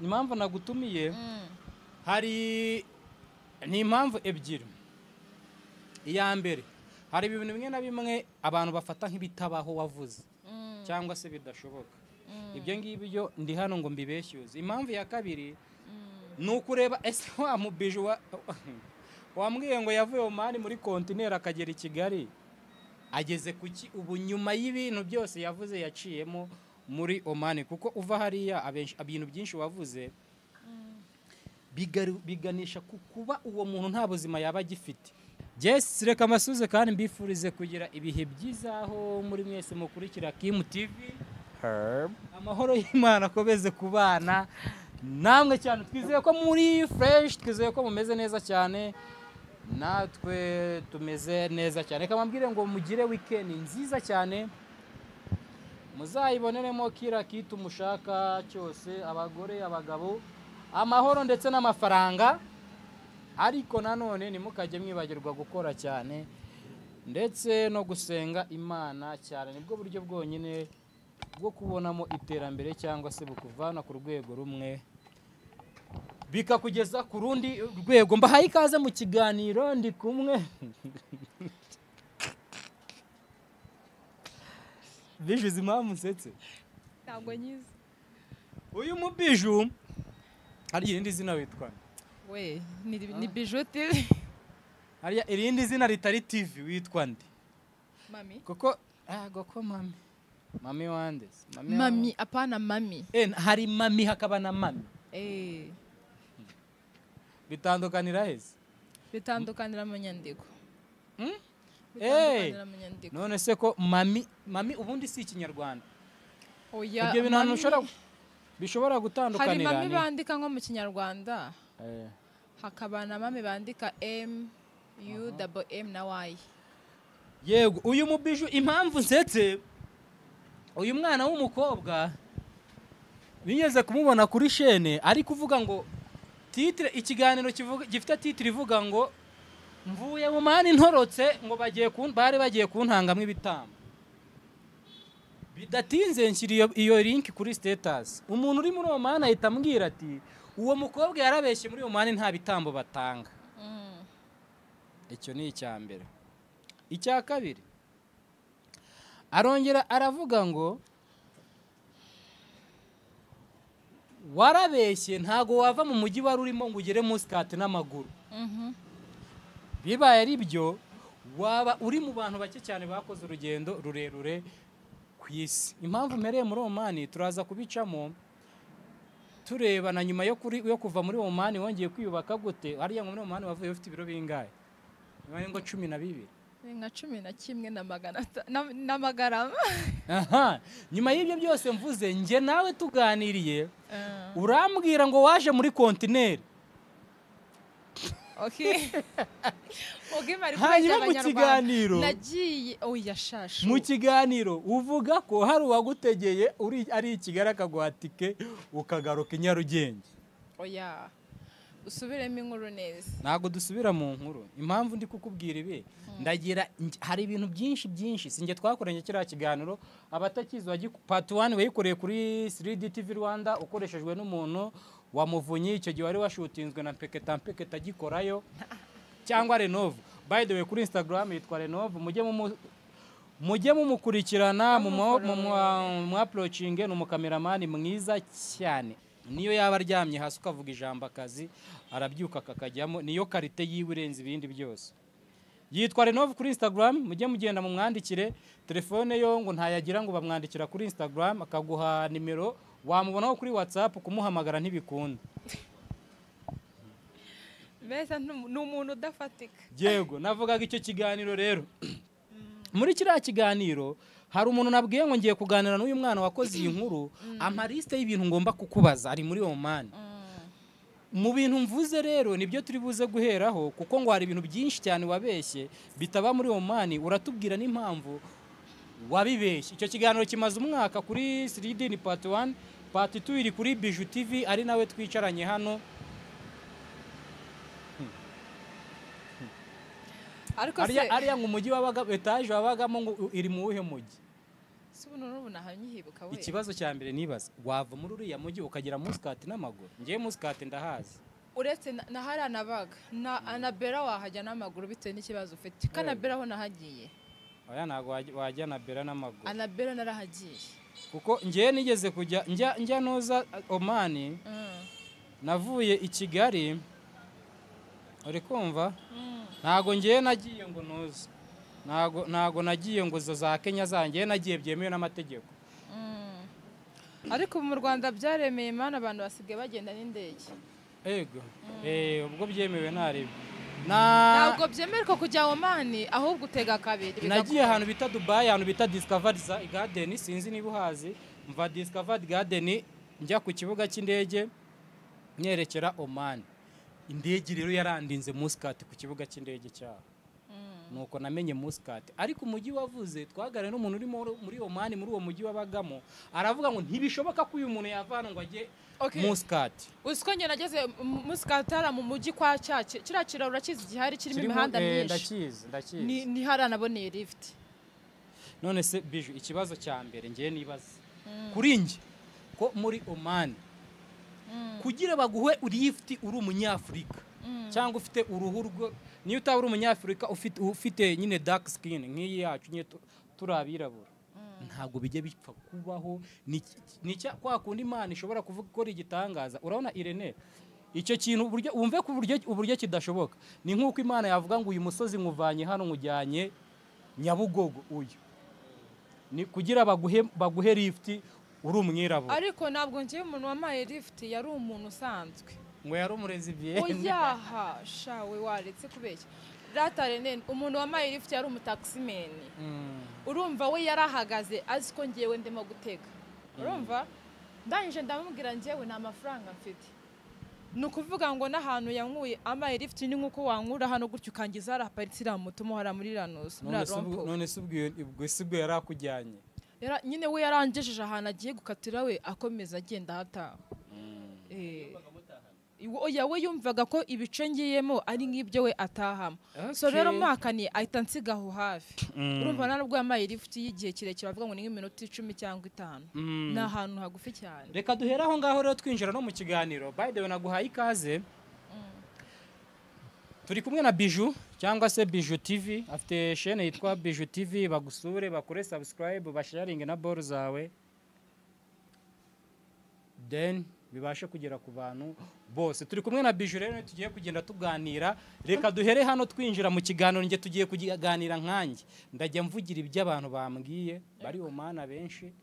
Impamvu nagutumiye hari ni impamvu ebyiri. Iya mbere, hari ibintu bimwe na bimwe abantu bafata nk'ibitabaho wavuze cyangwa se bidashoboka. Ibyo ngibyo ndi hano ngo mbibeshyuze. Impamvu ya kabiri ni ukureba ese wa mubiju wambwiye ngo yavuye Omani muri kontineri akagera i Kigali, ageze kuki ubu nyuma y'ibintu byose yavuze yaciyemo muri Omani? Kuko uva hariya ibintu byinshi wavuze biganisha ku kuba uwo muntu nta buzima yaba agifite. Yes, reka mbasuze kandi mbifurize kugira ibihe byiza aho muri mwese mukurikira Kim TV. Amahoro y'Imana akomeze kubana namwe cyane. Twizeye ko muri fresh, twizeye ko mumeze neza cyane, natwe tumeze neza cyane. Reka mbabwire ngo mugire weekend nziza cyane, muzayiboneremo kira kitu mushaka cyose, abagore, abagabo, amahoro ndetse n'amafaranga. Ariko nanone ntimukajye mwibagirwa gukora cyane ndetse no gusenga Imana cyane. Nibwo buryo bwonyine bwo kubonamo iterambere cyangwa se bukuvana ku rwego rumwe bikakugeza ku rundi rwego. Mbahaye ikaze mu kiganiro, ndi kumwe Biju. Uzi impamvu nsetse? Ntabwo nyizi. Uyu mubiju, hari irindi zina witwa? We ni Biju TV. Hariya irindi zina ritari TV witwa nde? Mami. Kuko goko mami, mami wande se? Mami apana mami. Hari mami hakaba na mami. Bitandukanira hese? Bitandukanira mu nyandiko. Bitandukanira mu nyandiko. None se ko mami, mami ubundi si ikinyarwanda? Oya. Ibyo bintu ahantu bishobora gutandukanira. Hari mami bandika nko mu kinyarwanda, hakaba na mami bandika M U double M na Y. Yego, uyu mubiju impamvu nsetse, uyu mwana w'umukobwa bigeze kumubona kuri shene ari kuvuga ngo titre, ikiganiro gifite titre ivuga ngo mvuye mu mani ntorotse, ngo bagiye bari bagiye kuntangamo ibitambo. Bidatinze nshyira iyo link kuri status. Umuntu uri muri Omani ahita ambwira ati uwo mukobwa yarabeshye, muri Omani nta bitambo batanga. Icyo ni icya mbere. Icya kabiri, arongera aravuga ngo warabeshye, ntago wava mu mujyi wari urimo ngo ugere Muscat n'amaguru. Bibaye ari byo, waba uri mu bantu bake cyane bakoze urugendo rurerure ku isi. Impamvu mpereye muri Omani turaza kubicamo tureba na nyuma yo kuva muri Omani wongeye kwiyubaka gute. Hariya ngo muri Omani wavuye ufite ibiro bingahe? Niba ngo 12. Nka 11 na magana n'amagarama. Aha, nyuma y'ibyo byose mvuze, nge nawe tuganiriye, urambwira ngo waje muri kontineri. Okay. Okay, mari hanyuma mu kiganiro nagiye oya shashu. Mu kiganiro uvuga ko hari uwagutegeye uri ari i Kigali akaguha tike ukagaruka i Nyarugenge. Oya. Usubiremo inkuru neza. Ntabwo dusubira mu nkuru. Impamvu ndi kukubwira ibi, ndagira hari ibintu byinshi byinshi. Sinjye twakoranye kiriya kiganiro, abatakizi wa part 1 wayikoreye kuri 3D TV Rwanda ukoreshejwe n'umuntu wa Muvunyi, icyo gihe wari washutinzwe na Mpeketa Mpeketa agikorayo cyangwa Renove. By the way, kuri Instagram yitwa Renove, mujye mumukurikirana, mu approaching, ni umukameramani mwiza cyane. Niyo yaba aryamye hasi ukavuga ijambo akazi arabyuka kakajyamo, niyo karite yiwe irenze ibindi byose. Yitwa Renove kuri Instagram, mujye mugenda mumwandikire. Telefone yo ngo ntayagira ngo bamwandikira kuri Instagram akaguha nimero, wamubonaho kuri WhatsApp, kumuhamagara ntibikunda. Mbese ni umuntu udafatika. Yego, navugaga icyo kiganiro rero. Muri kiriya kiganiro hari umuntu nabwiye ngo ngiye kuganira n'uyu mwana wakoze iyi nkuru, ampa liste y'ibintu ngomba kukubaza, ari muri Omani. Mu bintu mvuze rero nibyo turi buze guheraho, kuko ngo hari ibintu byinshi cyane wabeshye bitaba muri Omani, uratubwira n'impamvu wabibeshye. Icyo kiganiro kimaze umwaka kuri 3D, ni part 1, part 2 iri kuri Biju TV, ari nawe twicaranye hano. Ariko se ariya ngo umujyi wabaga etaje wabagamo ngo iri mu wuhe mujyi? Si ubu n'ubu nahanyihibuka we. Ikibazo cya mbere nibaza, wava muri uriya mujyi ukagera Muscat n'amaguru? Ngewe Muscat ndahazi. Uretse na hariya nabaga na Anabera wahajya n'amaguru bitewe n'ikibazo ufite. Kanabera ho nahagiye. Oya, ntabwo wajya Anabera n'amaguru. Anabera narahagiye. Kuko ngewe nigeze kujya njya noza Omani, navuye i Kigali, uri kumva? Ntago ngewe nagiye ngo noze, ntago nagiye ngo izo za Kenya zanjye, nagiye byemewe n'amategeko. Ariko mu Rwanda byaremeye Imana, abantu basigaye bagenda n'indege. Ego, ubwo byemewe ntarebe. Ntabwo byemerwa kujya Omani, ahubwo utega kabiri. Nagiye ahantu bita Dubai, ahantu bita Discovery Garden, sinzi niba uhazi. Mva Discovery Garden njya ku kibuga cy'indege nyerekera Oman. Indege rero yarandinze Muscat ku kibuga cy'indege cyaho. Nuko namenye Muscat. Ariko umujyi wavuze, twaganiriye n'umuntu uri muri Oman, muri uwo mujyi wabagamo, aravuga ngo ntibishoboka ko uyu muntu yava hano ngo ajye Muscat. Uziko njye nageze Muscat hariya mu mujyi kwa Cyake, kiriya kiraro urakizi gihari kirimo imihanda myinshi. Ndakizi. Ni hariya naboneye lift. None se Bijou, ikibazo cya mbere ngiye nibaza kuri njye, ko muri Oman kugira baguhe lift uri umunyafurika cyangwa ufite uruhu rwo, niyo utaba uri umunyafurika ufite nyine dark skin nk'iyi yacu nyine turi abirabura, ntabwo bijya bipfa kubaho. Ni kwa kundi Imana ishobora kuvuga ikora igitangaza. Urabona Irene, icyo kintu uburyo wumve ku uburyo kidashoboka, ni nk'uko Imana yavuga ngo uyu musozi nkuvanye hano nkujyanye Nyabugogo, uyu ni kugira baguhe lift uri umwirabura. Ariko ntabwo ngiye umuntu wamaye lift yari umuntu usanzwe. Ngo yari umurezibiyene. Oyaha shawe, waretse kubeshya. Rata Rene, umuntu wamaye lift yari umutaximeni. Urumva we yarahagaze azi ko ngiyewe ndimo gutega. Urumva? Ndangije ndamubwira ngewe nta mafaranga mfite. Ni ukuvuga ngo n'ahantu yankuye amaye lift ni nkuko wankura hano gutyo ukangiza hariya haparitse iriya moto mo hariya muri Ranuza. None se ubwo si ubwo yari akujyanye? Nyine we yarangejeje ahantu agiye gukatira, we akomeza agenda ahataha. Oya, we yumvaga ko ibice ngiyemo ari nk'ibyo we atahamo. So rero muhakaniye ahita nsiga aho hafi. Urumva nta nubwo yamaye lift y'igihe kirekire, avuga ngo ni nk'iminota 10 cyangwa 5. Ni ahantu hagufi cyane. Reka duhere aho ngaho rero twinjira no mu kiganiro. By the way, naguhaye ikaze. Turi kumwe na Bijou cyangwa se Bijou TV, afite chaîne yitwa Bijou TV, bagusure, bakore subscribe, basharinge na ball zawe, then bibashe kugera ku bantu bose. Turi kumwe na Bijou rero tugiye kugenda tuganira. Reka duhere hano twinjira mu kiganiro. Nge tugiye kuganira nkanjye, ndajya mvugira ibyo abantu bambwiye bari Omani benshi,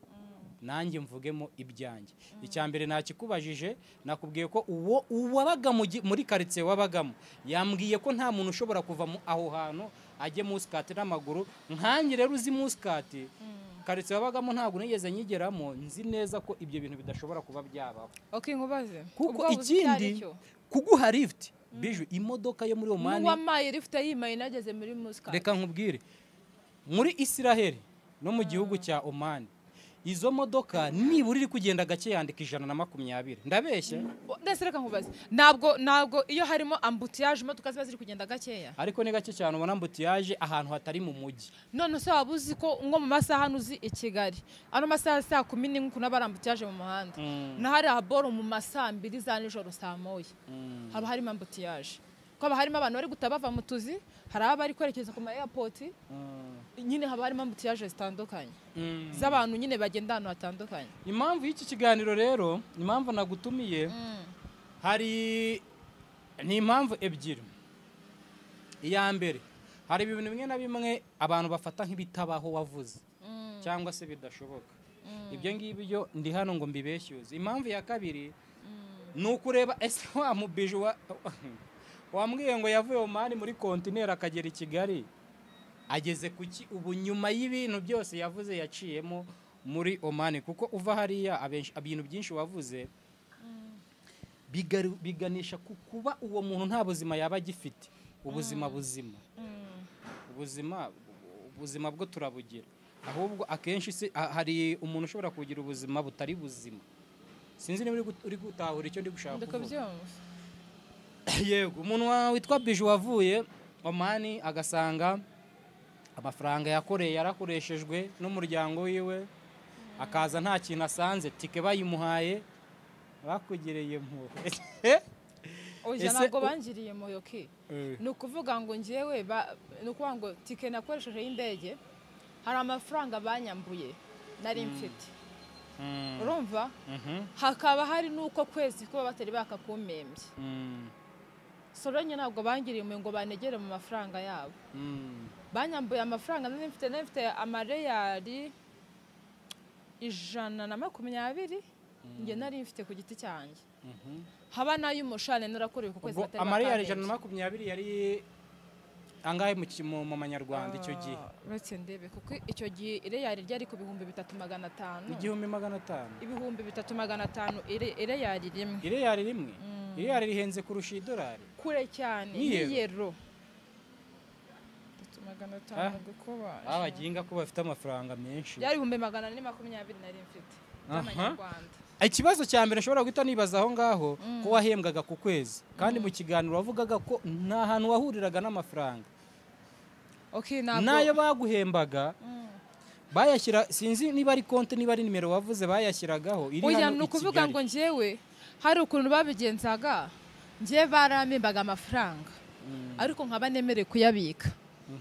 nanjye mvugemo ibyanjye. Icya mbere nakikubajije, nakubwiye ko uwo uwabaga muri quartier wabagamo yambwiye ko nta muntu ushobora kuva aho hantu ajye Muscat n'amaguru. Nkanjye rero uzi Muscat quartier wabagamo ntabwo nigeze nyigeramo, nzi neza ko ibyo bintu bidashobora kuba byabaho. Okay, nkubaze. Kuko ikindi kuguha lift Bijou, imodoka yo muri Oman n'uwamaye lift yimaye nageze muri Muscat. Reka nkubwire, muri Israel no mu gihugu cya Oman izo modoka nibura iri kugenda gake yandika 120. Ndabeshye? Ndetse reka nkubaze, ntabwo iyo harimo embouteillage imodoka ziba ziri kugenda gakeya? Ariko ni gake cyane ubona embouteillage ahantu hatari mu mujyi. None se waba uzi ko nko mu masaha hano uzi i Kigali ano masaha saa 10 nk'ukuntu aba ari embouteillage mu muhanda, na hariya boro mu masaha 2 za nijoro saa 1 haba harimo embouteillage, ko haba harimo abantu bari guta bava mu tuzi, hari abari kwerekeza ku ma airport, nyine haba harimo embouteillage zitandukanye z'abantu nyine bagenda ahantu hatandukanye. Impamvu y'iki kiganiro rero, impamvu nagutumiye, hari ni impamvu ebyiri. Iya mbere, hari ibintu bimwe na bimwe abantu bafata nk'ibitabaho wavuze cyangwa se bidashoboka. Ibyo ngibyo ndi hano ngo mbibeshyuze. Impamvu ya kabiri ni ukureba ese wa mubiju wambwiye ngo yavuye Oman muri kontineri akagera i Kigali, ageze kuki ubu nyuma y'ibintu byose yavuze yaciyemo muri Oman? Kuko uva hariya ibintu byinshi wavuze biganisha ku kuba uwo muntu nta buzima yaba agifite, ubuzima buzima, ubuzima bwo turabugira, ahubwo akenshi hari umuntu ushobora kugira ubuzima butari buzima. Sinzi niba uri gutahura icyo ndi gushaka kuvuga. Yego, umuntu witwa Bijou wavuye Oman agasanga amafaranga yakoreye yarakoreshejwe n'umuryango wiwe, Akaza nta kintu asanze, tike bayimuhaye, bakugereye mpuhwe. Oya, ntabwo bangiriye moyoke. Ni ukuvuga ngo njyewe, ni ukuvuga ngo tike nakoresheje y'indege, hari amafaranga banyambuye nari mfite, urumva? Hakaba hari n'uko kwezi kuba batari bakakumpembye. So rero ntabwo bangiriye impuhwe ngo banegere mu mafaranga yabo. Banyambuye amafaranga nari mfite, nari mfite amareyari 120 njye nari mfite ku giti cyanjye, haba n'ay'umushahara narakorewe ku kwezi Ubwo batari amariyari bakampembye. 120 yari angahe mu manyarwanda icyo gihe? Uretse ndebe, kuko icyo gihe ireyari ryari ku 3500. 1500? 3500 ireyari rimwe. Ireyari rimwe? Ireyari rihenze kurusha idolari? Kure cyane. N'iyero. N'iyero 3500 gukuba Abaginga ko bafite amafaranga menshi. Byari 420,000 nari mfite by'amanyarwanda. Ikibazo cya mbere nshobora guhita nibaza aho ngaho, ko wahembwaga ku kwezi, kandi mu kiganiro wavugaga ko nta hantu wahuriraga n'amafaranga, Okay, ntabwo n'ayo baguhembaga bayashyira, sinzi niba ari konti, niba ari nimero wavuze bayashyiragaho iri Oya, hano ni i ukuvuga Kigali. ngo njyewe hari ukuntu babigenzaga. Njyewe barampembaga amafaranga, ariko nkaba nemerewe kuyabika,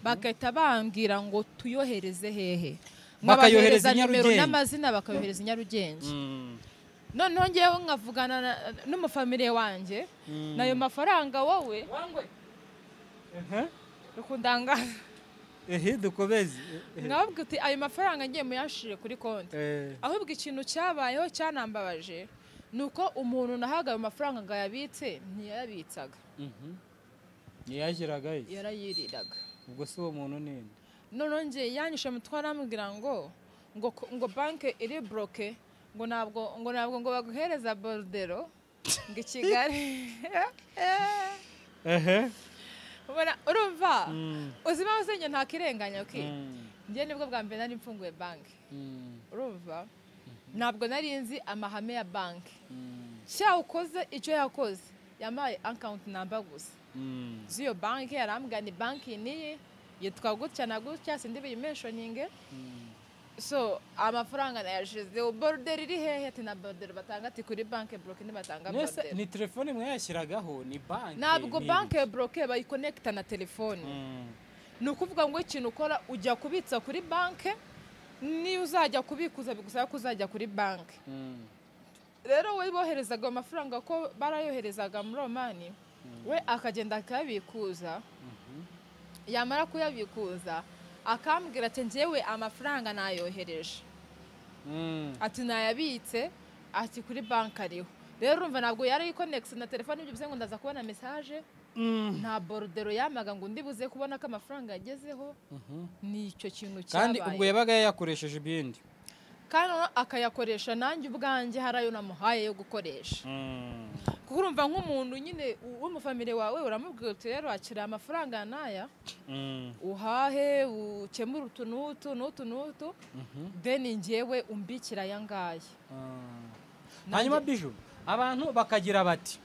bagahita bambwira ngo tuyohereze hehe? Bakayohereza Nkabahereza i nimero Nyarugenge. n'amazina, bakayohereza i Nyarugenge. Noneho ngewe nkavugana n'umufamiliye wanjye nayo mafaranga, wowe rukundanga. Ehe, dukomeze. Nkababwira uti ayo mafaranga ngiye muyashire kuri konti. Ahubwo ikintu cyabayeho cyanambabaje ni uko umuntu nahaga ayo mafaranga ngo ayabitse ntiyayabitsaga. Ntiyashyiraga he? Yarayiriraga. Ubwo si uwo muntu ninde? Noneho njye yanyishe mutwe, arambwira ngo banki iri bloqué, ngo ntabwo ngo baguhereza bordereau ngo i Kigali. Ubona, urumva, uzi impamvu se njye ntakirenganya? Okay, njye nibwo bwa mbere nari mfunguye banki, urumva? Ntabwo nari nzi amahame ya banki. Cya ukoze icyo yakoze, yampaye account number gusa z'iyo banki, arambwira ni banki niyi yitwa gutya na gutya, sindi buyimentioninge. So amafaranga nayashizeho, bordereau iri hehe? Ati na bordereau batanga, ati kuri banki bloqué ntibatanga Nese bordereau. ni telefone mwayashyiragaho, ni banki? Ntabwo Ni banki bloqué bayikonekita na telefone. Ni ukuvuga ngo ikintu ukora, ujya kubitsa kuri banki, niyo uzajya kubikuza bigusaba ko uzajya kuri banki. Rero we boherezaga ayo mafaranga, ko barayoherezaga muri Omani, we akagenda akayabikuza. Yamara kuyabikuza akambwira ati njyewe amafaranga nayohereje, ati nayabitse, ati kuri banki ariho. Rero urumva ntabwo yari ikonekisi na telefone, ibyo bivuze ngo ndaza kubona message. Nta bordereau yamaga ngo undi buze kubona ko amafaranga yagezeho. Ni icyo kintu Kandi ubwo cyabaye. yabaga yayakoresheje ibindi. Kandi noneho akayakoresha, nanjye ubwanjye hari ayo namuhaye yo gukoresha, kuko urumva nk'umuntu nyine w'umufamiliye wawe uramubwira uti rero akira amafaranga n'aya, uhahe, ukemure utu n'utu n'utu n'utu, then njyewe umbikira aya ngaya. Hanyuma Biju, abantu bakagira bati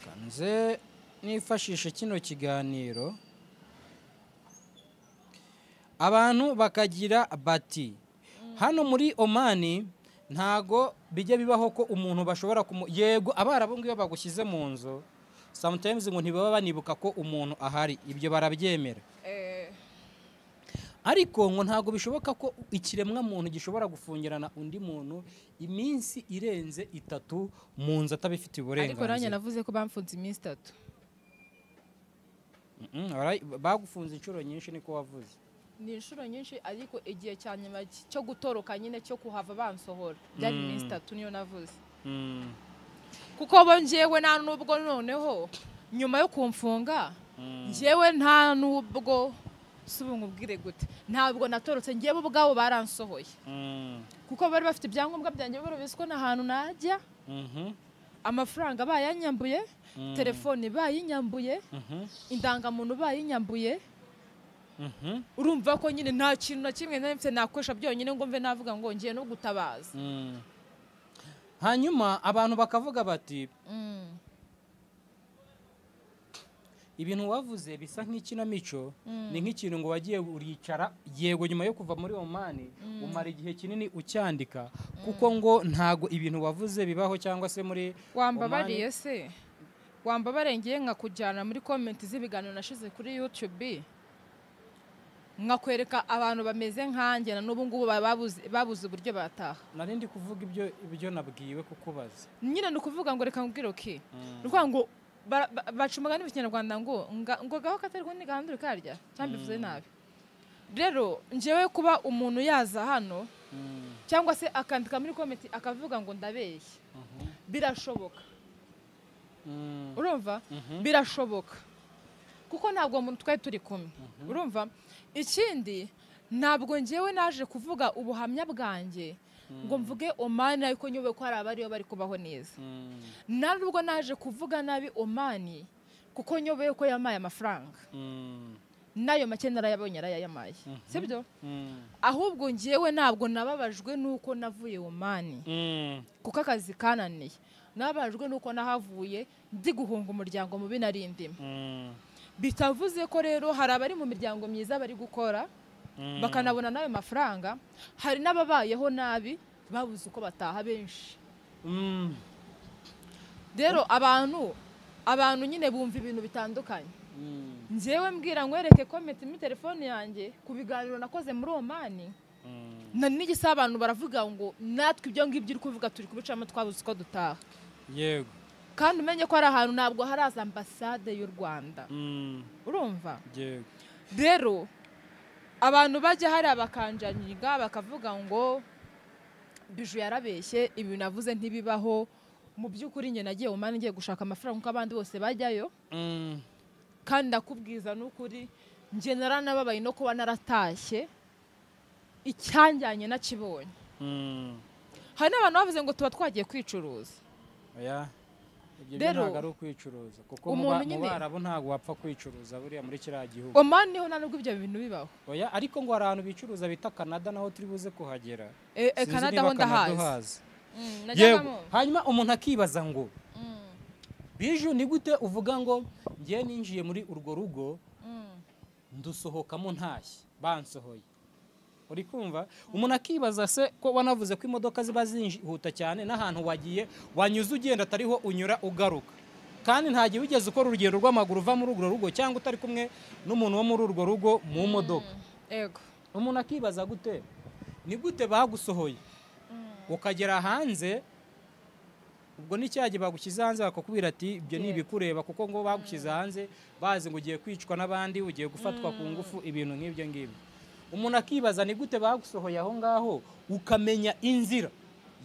kanze nifashishe kino kiganiro, abantu bakagira bati hano muri Omani ntago bijya bibaho ko umuntu bashobora kumu, yego, abarabu ngo iyo bagushyize mu nzu sometimes ngo ntibaba banibuka ko umuntu ahari, ibyo barabyemera, ariko ngo ntabwo bishoboka ko ikiremwa muntu gishobora gufungirana undi muntu iminsi irenze 3 mu nzu atabifitiye Ariko nanjye uburenganzira. navuze ko bamfunze iminsi 3. Bagufunze inshuro nyinshi, niko wavuze. Ni inshuro nyinshi, ariko igihe cya nyuma cyo gutoroka nyine, cyo kuhava bansohora, byari iminsi 3, niyo navuze. Kuko bo njyewe nta nubwo, noneho nyuma yo kumfunga, njyewe nta nubwo, si ubu nkubwire gute, ntabwo natorotse, njyewe ubwabo baransohoye, kuko bari bafite ibyangombwa byanjye, barabizi ko nta hantu najya, amafaranga bayanyambuye, telefone bayinyambuye, indangamuntu bayinyambuye. Urumva ko nyine nta kintu na kimwe nari mfite nakoresha byonyine ngo mve navuga ngo ngiye no gutabaza. Hanyuma abantu bakavuga bati Ibintu wavuze bisa nk'ikinamico, ni nk'ikintu ngo wagiye uricara, yego nyuma yo kuva muri Oman umara igihe kinini ucyandika, kuko ngo ntago ibintu wavuze bibaho cyangwa se muri wambabariye se wambabarengeye nkakujyana muri comment z'ibiganiro nashize kuri YouTube, nkakwereka abantu bameze nkanjye na n'ubu ngubu babuze uburyo bataha. Nari ndi kuvuga ibyo nabwiwe kukubaza. Nyine ni ukuvuga ngo reka nkubwire okay. Ni ngo baca umugani mu Kinyarwanda ngo ngo gaho katari kundi gahandure karya cyangwa bivuze nabi. Rero njyewe kuba umuntu yaza hano cyangwa se akandika muri comment akavuga ngo ndabeshya, birashoboka. Urumva? Birashoboka. Kuko ntabwo umuntu twari turi kumwe. Urumva? Ikindi ntabwo njyewe naje kuvuga ubuhamya bwanjye ngo mvuge Oman ariko nyobe ko hari abariyo bari kubaho neza. Nubwo naje kuvuga nabi Oman kuko nyobe ko yamaye amafaranga. Nayo make narayabonye arayamaye. Sibyo? Ahubwo njyewe ntabwo nababajwe nuko navuye Oman. Kuko akazi kananiye. Nababajwe nuko nahavuye ndi guhunga umuryango mubi narindimo. Bitavuze ko rero hari abari mu miryango myiza bari gukora bakanabona nayo mafaranga, hari n'ababayeho nabi babuze uko bataha benshi. Rero abantu nyine bumva ibintu bitandukanye. Njyewe mbwira nkwereke comment muri telefone yanjye ku biganiro nakoze muri Oman, na n'igisa abantu baravuga ngo natwe ibyo ngibyo uri kuvuga turi kubicamo twabuze uko dutaha. Yego. Kandi umenye ko ari ahantu ntabwo haraza ambasade y'u Rwanda. Urumva? Yego. Rero abantu bajya hari abakanjanyiga bakavuga ngo Bijou yarabeshye, ibintu navuze ntibibaho. Mu by'ukuri njye nagiye Oman ngiye gushaka amafaranga nkuko abandi bose bajyayo. Kandi ndakubwiza n'ukuri njye naranababaye no kuba naratashye icyanjyanye nakibonye. Hari n'abantu bavuze ngo tuba twagiye kwicuruza. Oya. Ibyo ntabwo ari ukwicuruza kuko mu Barabu ntabwo wapfa kwicuruza buriya muri kiriya gihugu. Oman niho nubwo ibyo bintu bibaho. Oya, ariko ngo hari ahantu bicuruza bita Canada naho turi buze kuhagera. Canada ho ndahazi. Yego. Hanyuma umuntu akibaza ngo Bijou ni gute uvuga ngo ngiye ninjiye muri urwo rugo ndusohokamo ntashye bansohoye. Uri kumva? Umuntu akibaza se ko wanavuze ko imodoka ziba zihuta cyane n'ahantu wagiye wanyuze ugenda atariho unyura ugaruka, kandi nta gihe wigeze ukora urugendo rw'amaguru uva muri urwo rugo cyangwa utari kumwe n'umuntu wo muri urwo rugo mu modoka. Yego. Umuntu akibaza gute ni gute bagusohoye ukagera hanze, ubwo n'icyagiye bagushyize hanze bakakubwira ati ibyo ni ibikureba, kuko ngo bagushyize hanze bazi ngo ugiye kwicwa n'abandi, ugiye gufatwa ku ngufu, ibintu nk'ibyo ngibyo. Umuntu akibaza ni gute bagusohoye aho ngaho ukamenya inzira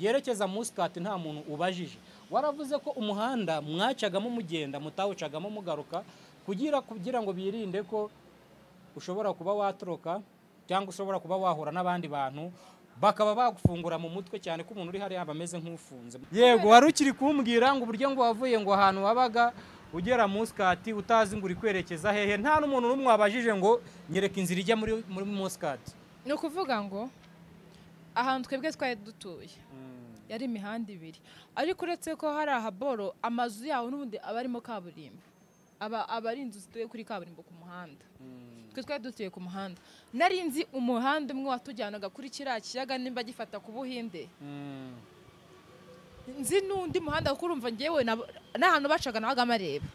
yerekeza Muscat nta muntu ubajije. Waravuze ko umuhanda mwacagamo mugenda mutawucagamo mugaruka kugira ngo birinde ko ushobora kuba watoroka cyangwa ushobora kuba wahura n'abandi bantu bakaba bagufungura mu mutwe, cyane ko umuntu uri hariya aba ameze nk'ufunze. Yego, wari ukiri kumbwira ngo uburyo ngo wavuye ngo ahantu wabaga ugera Muscat utazi ngo uri kwerekeza hehe, nta n'umuntu n'umwe wabajije ngo nyereka inzira ijya muri Muscat. Ni ukuvuga ngo ahantu twebwe twari dutuye yari imihanda ibiri, ariko uretse ko hari ahaboro amazu yaho n'ubundi aba arimo kaburimbo, aba ari inzu zituye kuri kaburimbo ku muhanda. Twe twari dutuye ku muhanda. Nari nzi umuhanda umwe watujyanaga kuri kiriya kiyaga nimba gifata ku Buhinde. Nzi n'undi muhanda kuko urumva njyewe n'ahantu bacaga nabaga mareba.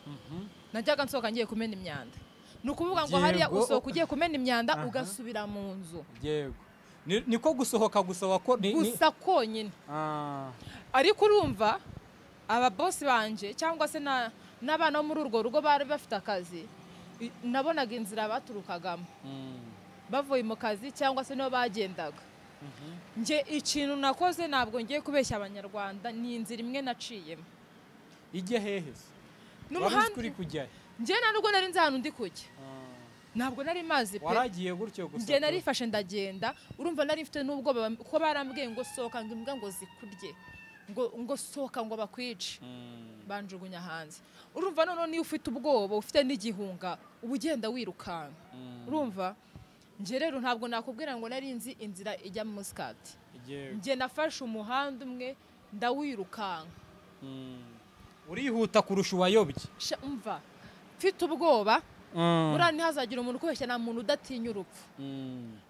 Najyaga nsohoka ngiye kumena imyanda. Ni ukuvuga ngo hariya usohoka ugiye kumena imyanda ugasubira mu nzu. Yego. Niko gusohoka gusa gusa konyine. Ariko urumva aba boss banje cyangwa se n'abana bo muri urwo rugo bari bafite akazi, nabonaga inzira baturukagamo bavuye mu kazi cyangwa se nibo bagendaga. Nje ikintu nakoze ntabwo ngiye kubeshya abanyarwanda, ni inzira imwe naciyemo. Ijye hehe? N'umuhanda uri kujya. Nje nubwo nari nzi ahantu ndi kujya. Ntabwo nari mazi pe. Waragiye gutyo gusa. Nje narifashe ndagenda, urumva nari mfite n'ubwoba ko barambwiye ngo sohoka ngo imbwa ngo zikurye. Ngo sohoka ngo bakwice. Banjugunya hanze. Urumva none niyo ufite ubwoba ufite n'igihunga uba ugenda wirukanka. Urumva? Nje rero ntabwo nakubwira ngo nari nzi inzira ijya mu Muscat. Nje nafashe umuhanda umwe ndawirukanka. Urihuta kurusha uwayobye. Umva. Mfite ubwoba. Buriya ntihazagira umuntu ukubeshya, nta muntu udatinya urupfu.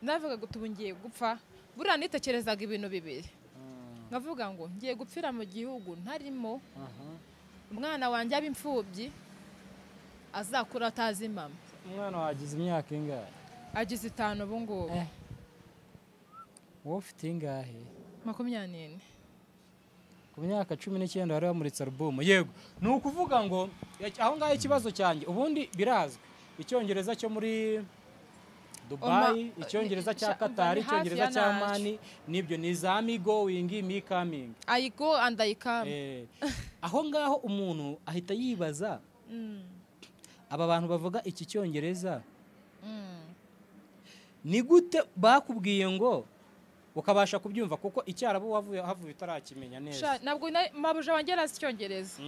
Navuga ngo ubu ngiye gupfa. Buriya nitekerezaga ibintu bibiri. Nkavuga ngo ngiye gupfira mu gihugu ntarimo. Umwana wanjye aba imfubyi azakura atazi mama. Umwana wagize imyaka ingahe? Agize 5 ubu ngubu. Wowe ufite ingahe? 24. Ku myaka 19 wari wamuritse album. Yego, ni ukuvuga ngo aho ngaho ikibazo cyanjye ubundi birazwi. Icyongereza cyo muri Dubai, icyongereza cya Qatar, icyongereza cya Mani, nibyo ni za me going, me coming. I go and I come. Aho ngaho umuntu ahita yibaza aba bantu bavuga iki cyongereza ni gute bakubwiye ngo ukabasha kubyumva, kuko icyarabu wavuye havuye utarakimenya neza. Ntabwo mabuja wanjye arazi icyongereza.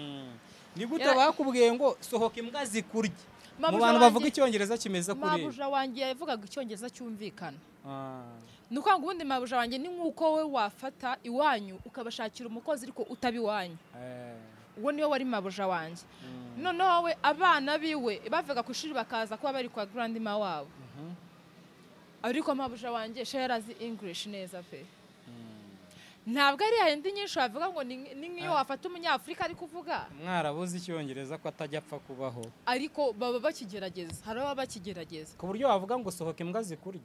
Ni gute bakubwiye ngo sohoka imbwa zikurye? Mu bantu bavuga icyongereza kimeze kuri mabuja wanjye yavugaga icyongereza cyumvikana. Ni uko ngo ubundi mabuja wanjye ni nkuko we wafata iwanyu ukabashakira umukozi ariko utaba iwanyu. Uwo niwe wari mabuja wanjye. Noneho we abana biwe bavaga ku ishuri bakaza kuba bari kwa grandma wabo. Ariko mabuja wanjye sha yarazi English neza pe. Ntabwo ari yindi nyinshi bavuga ngo ni nk'iyo wafata umunyafurika ari kuvuga. Mwarabuze icyongereza ko atajya apfa kubaho. Ariko baba bakigerageza, hari ababa bakigerageza. Ku buryo wavuga ngo sohoka imbwa zikurye.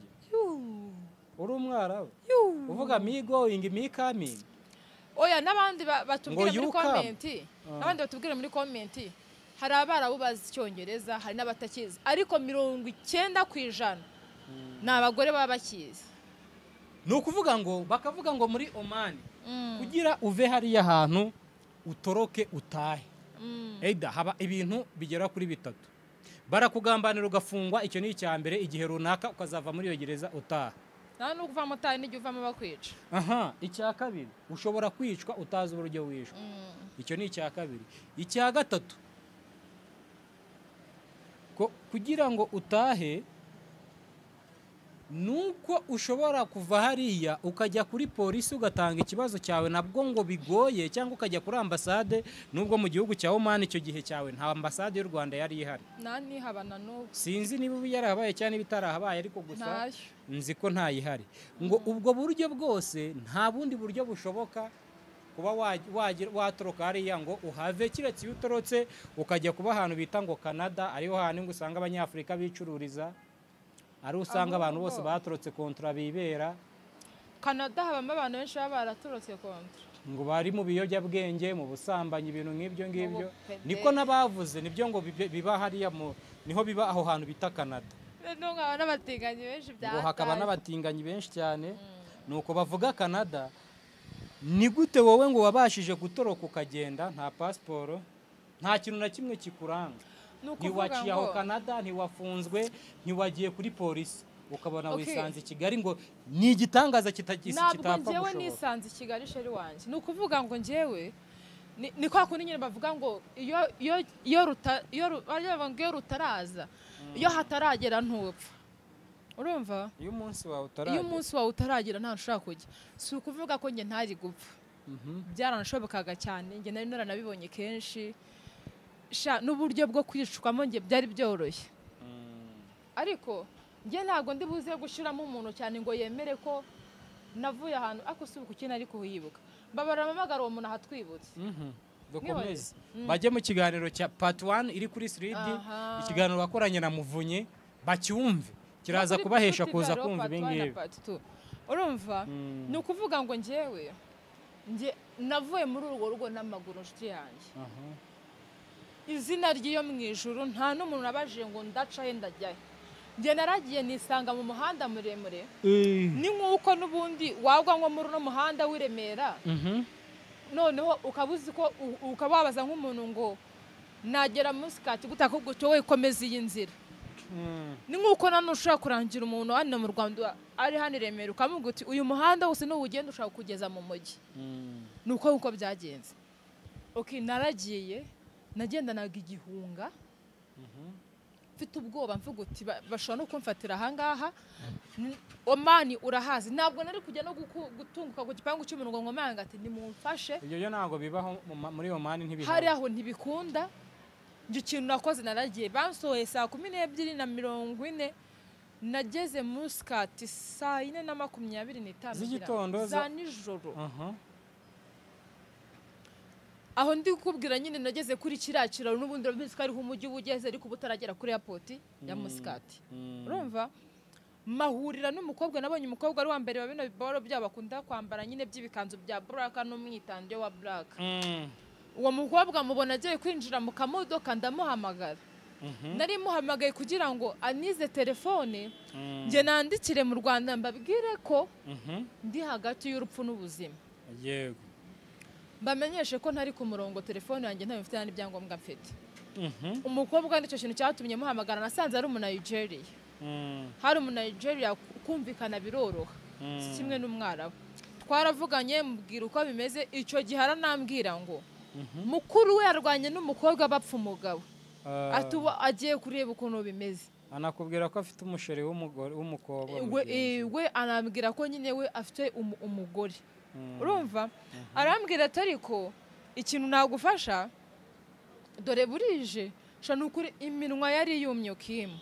Uri umwarabu. Uvuga me going, me coming. Oya n'abandi batubwira muri comment. N'abandi batubwira muri comment. Hari abarabu bazi icyongereza, hari n'abatakizi. Ariko 90% ni abagore baba bakizi. Ni ukuvuga ngo bakavuga ngo muri Oman kugira uve hariya hantu utoroke utahe. Eda haba ibintu bigera kuri 3. Barakugambanira ugafungwa, icyo ni icya mbere, igihe runaka ukazava muri iyo gereza utaha. Nta nubwo uvamo utaha n'igihe uvamo bakwica. Aha, icya kabiri ushobora kwicwa utazi uburyo wishwe. Icyo ni icya kabiri. Icya gatatu, kugira ngo utahe nuko ushobora kuva hariya ukajya kuri polisi ugatanga ikibazo cyawe, nabwo ngo bigoye, cyangwa ukajya kuri ambasade, nubwo mu gihugu cya Oman icyo gihe cyawe nta ambasade y'u Rwanda yari ihari. Nani habana n'ubu. Sinzi niba ubu yarahabaye cyangwa bitarahabaye, ariko gusa nzi ko ntayihari. Ngo ubwo buryo bwose nta bundi buryo bushoboka kuba watoroka hariya ngo uhave, kiretse iyo utorotse ukajya kuba ahantu bita ngo Canada, ariho hantu ngo usanga abanyafurika bicururiza, ari usanga abantu bose batorotse kontra bibera. Canada habamo abantu benshi baba baratorotse kontra, ngo bari mu biyobyabwenge, mu busambanyi, ibintu nk'ibyo ngibyo. Niko nabavuze nibyo ngo biba hariya niho biba aho hantu bita Canada. N'abatinganyi benshi ngo hakaba n'abatinganyi benshi cyane. Nuko bavuga Canada. Ni gute wowe ngo wabashije gutoroka ukagenda nta pasiporo, nta kintu na kimwe kikuranga? Ntiwaciye aho Canada, ntiwafunzwe, ntiwagiye kuri polisi, ukabona wisanze i Kigali ngo ni igitangaza kitapfa gushoboka. Ntabwo njyewe nisanze i Kigali sheri wanjye. Ni ukuvuga ngo njyewe ni kwa kundi nyine bavuga ngo iyo rutaraza, iyo hataragera ntupfa. Urumva? Iyo umunsi wawe utaragera, iyo umunsi wawe utaragera nta ushobora kujya. Si ukuvuga ko njye ntari gupfa. Byaranashobokaga cyane, njye nari naranabibonye kenshi. Sha n'uburyo bwo kwicwamo njye byari byoroshye. Ariko njye ntabwo ndi buze gushiramo umuntu cyane ngo yemere ko navuye ahantu ako si ukukina ariko uyibuka. Babara amamagara uwo muntu ahatwibutse. Dukomeze. Bajye mu kiganiro cya part 1 iri kuri 3D, ikiganiro bakoranye na Muvunyi, bacyumve. Kiraza kubahesha kuza kumva ibi ngibi. Urumva? Ni ukuvuga ngo njyewe njye navuye muri urwo rugo n'amaguru nshuti yanjye. Izina ry'iyo mu ijuru nta n'umuntu nabajije ngo ndaca he ndajyahe. Njye naragiye nisanga mu muhanda muremure. Ni nk'uko n'ubundi wagwa nko muri uno muhanda w'i Remera. Noneho ukaba uzi ko ukaba wabaza nk'umuntu ngo nagera Musikati gutaka gutyo, we komeza iyi nzira. Ni nk'uko nano ushobora kurangira umuntu hano mu Rwanda ari hano i Remera ukamubwira uti uyu muhanda wose n'uwugenda ushaka kugeza mu mujyi. Ni uko uko byagenze. Okay, naragiye nagendanaga igihunga mfite ubwoba mvuga uti bashobora no kumfatira ahangaha. Omani urahazi, ntabwo nari kujya no gutunguka ku gipangu cy'umuntu ngo nkomanga ati nimumfashe. Ibyo byo ntabwo bibaho muri Omani, ntibihaba. Hari aho ntibikunda. Njye ikintu nakoze naragiye, bansohoye saa 12:40, nageze Muscat saa 4:25 z'igitondo za nijoro. Aho ndi kukubwira nyine nageze kuri kiriya kiraro, n'ubundi urabizi ko ariho umujyi uba ugeze ariko uba utaragera kuri airport ya Muscat. Urumva mahurira n'umukobwa, nabonye umukobwa ari wa mbere wa bino biboro byabo bakunda kwambara nyine by'ibikanzu bya black n'umwitandiyo wa black. Uwo mukobwa mubona agiye kwinjira mu kamodoka, ndamuhamagara. Nari muhamagaye kugira ngo anize telefone, njye nandikire mu Rwanda mbabwire ko ndi hagati y'urupfu n'ubuzima. Yego. Mbamenyeshe ko ntari ku murongo, telefone yanjye ntayo mfite n'ibyangombwa mfite. Umukobwa nicyo kintu cyatumye muhamagara, nasanze ari umu-Nigeria. Hari umu-Nigeria, kumvikana biroroha, si kimwe n'umwarabu. Twaravuganye mubwira uko bimeze, icyo gihe aranambwira ngo mukuru we yarwanye n'umukobwa bapfa umugabo, ati ubu agiye kureba ukuntu bimeze. Anakubwira ko afite umusheri w'umugore w'umukobwa we anambwira ko nyine we afite umugore. Urumva arambwira ati ariko ikintu nagufasha, dore burije sha nukuri iminwa yari yumye ukimu,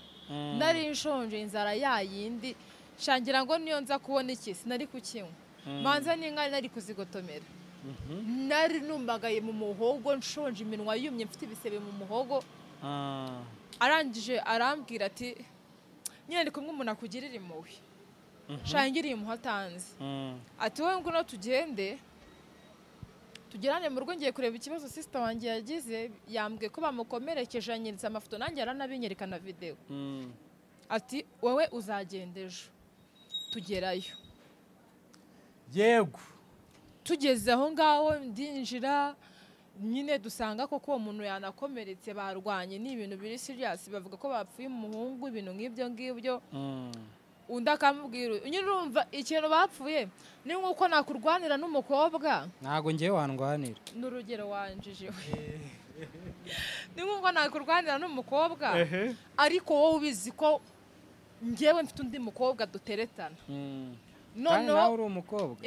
nari nshonje inzara yayindi, shangira ngo niyo nza kubona iki sinari kukinywa, manza n'inka nari kuzigotomera. Nari numbagaye mu muhogo nshonje, iminwa yumye, mfite ibisebe mu muhogo. Arangije arambwira ati nyine ndi kumwe umuntu akugirira impuhwe, shangiriye impuhwe atanze, ati wowe ngwino tugende tugerane mu rugo, ngiye kureba ikibazo sister wanjye yagize, yambwiye ko bamukomerekeje, anyiritse amafoto nanjye yaranabinyereka na video. Ati wowe uzagenda ejo. Tugerayo. Yego. Tugeze aho ngaho ndinjira nyine dusanga koko uwo muntu yanakomeretse, barwanye ni ibintu biri serious, bavuga ko bapfuye umuhungu, ibintu nk'ibyo ngibyo. Undi akamubwira nyine urumva ikintu bapfuye ni nk'uko nakurwanira n'umukobwa, ntago ngewe wandwanira, n'urugero wanjije ni nk'uko nakurwanira n'umukobwa ariko wowe ubizi ko ngewe mfite undi mukobwa duteretana. None nawe uri umukobwa.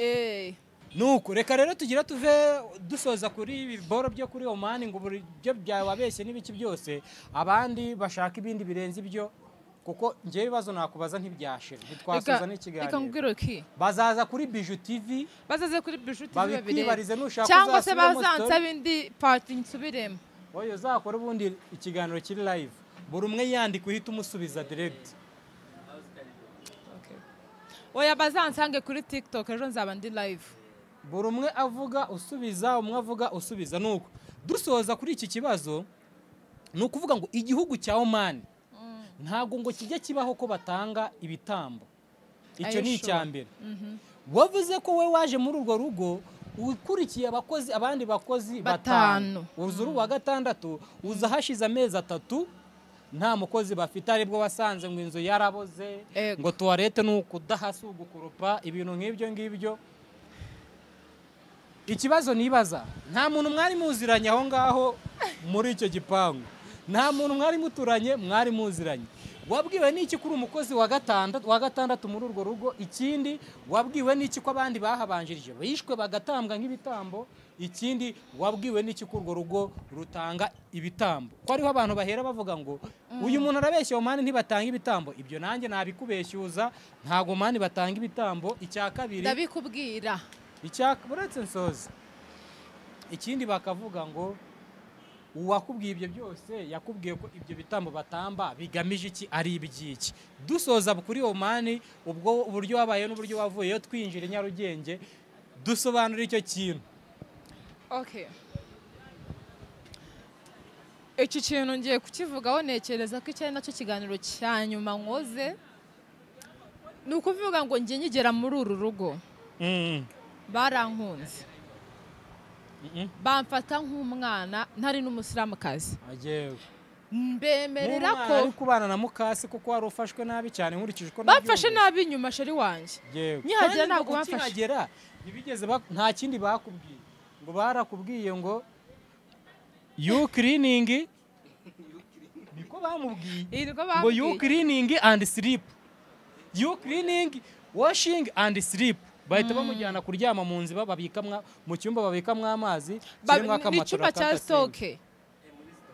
Nuko reka rero tugira tuve dusoza kuri ibi boro byo kuri Oman, ngo uburyo byababeshye n'ibiki byose, abandi bashaka ibindi birenze ibyo, kuko ngewe ibibazo nakubaza ntibyashira, ntitwasoza n'ikiganiro. Reka nkubwire ki, bazaza kuri Bijou TV, bazaze kuri Bijou TV babikwibarize nushaka, cyangwa se bazansaba indi part nsubiremo. Oyo uzakora ubundi ikiganiro kiri live, buri umwe yandika uhita umusubiza direct. Oya bazansange kuri TikTok ejo nzaba ndi live. Buri umwe avuga usubiza, umwe avuga usubiza. Nuko dusoza kuri iki kibazo, ni ukuvuga ngo igihugu cya Oman ntago ngo kijye kibaho ko batanga ibitambo. Icyo ni icya mbere. Wavuze ko we waje muri urwo rugo ukurikiye abakozi, abandi bakozi batanu, uza uri uwa gatandatu, uza hashize amezi 3 nta mukozi bafite, aribwo wasanze ngo inzu yaraboze, ngo toilette ni ukudahasa ugukoropa, ibintu nk'ibyo ngibyo. Ikibazo nibaza, nta muntu mwari muziranye aho ngaho muri icyo gipangu, nta muntu mwari muturanye mwari muziranye, wabwiwe n'iki kuri umukozi wa gatandatu muri urwo rugo? Ikindi wabwiwe n'iki ko abandi bahabanjirije bishwe bagatambwa nk'ibitambo? Ikindi wabwiwe n'iki ko urwo rugo rutanga ibitambo? Ko ariho abantu bahera bavuga ngo uyu muntu arabeshya Oman ntibatanga ibitambo. Ibyo nanjye nabikubeshyuza, ntago Oman batanga ibitambo. Icya kabiri ndabikubwira, uretse nsoza, ikindi bakavuga ngo uwakubwiye ibyo byose yakubwiye ko ibyo bitambo batamba bigamije iki, ari ibyiki? Dusoza kuri Oman, ubwo uburyo wabaye n'uburyo wavuyeyo, twinjira i Nyarugenge, dusobanura icyo kintu. Okay, iki kintu ngiye kukivugaho, ntekereza ko icyo ari nacyo kiganiro cya nyuma nkoze. Ni ukuvuga ngo njye nkigera muri uru rugo barankunze, bamfata nk'umwana, ntari n'umusilamukazi. Mbemerera ko ari kubana na mukasi kuko wari ufashwe nabi cyane, nkurikije uko bamfashe nabi nyuma sheri wanjye nkihagera ntabwo bamfashe, ntibigeze nta kindi bakubwiye, ngo barakubwiye ngo you cleaning, niko bamubwiye ngo you cleaning and sleep, you cleaning washing and sleep. Bahita bamujyana kuryama mu nzu babikamwa mu cyumba babikamwa amazi, kirimo akamatora cya stoke.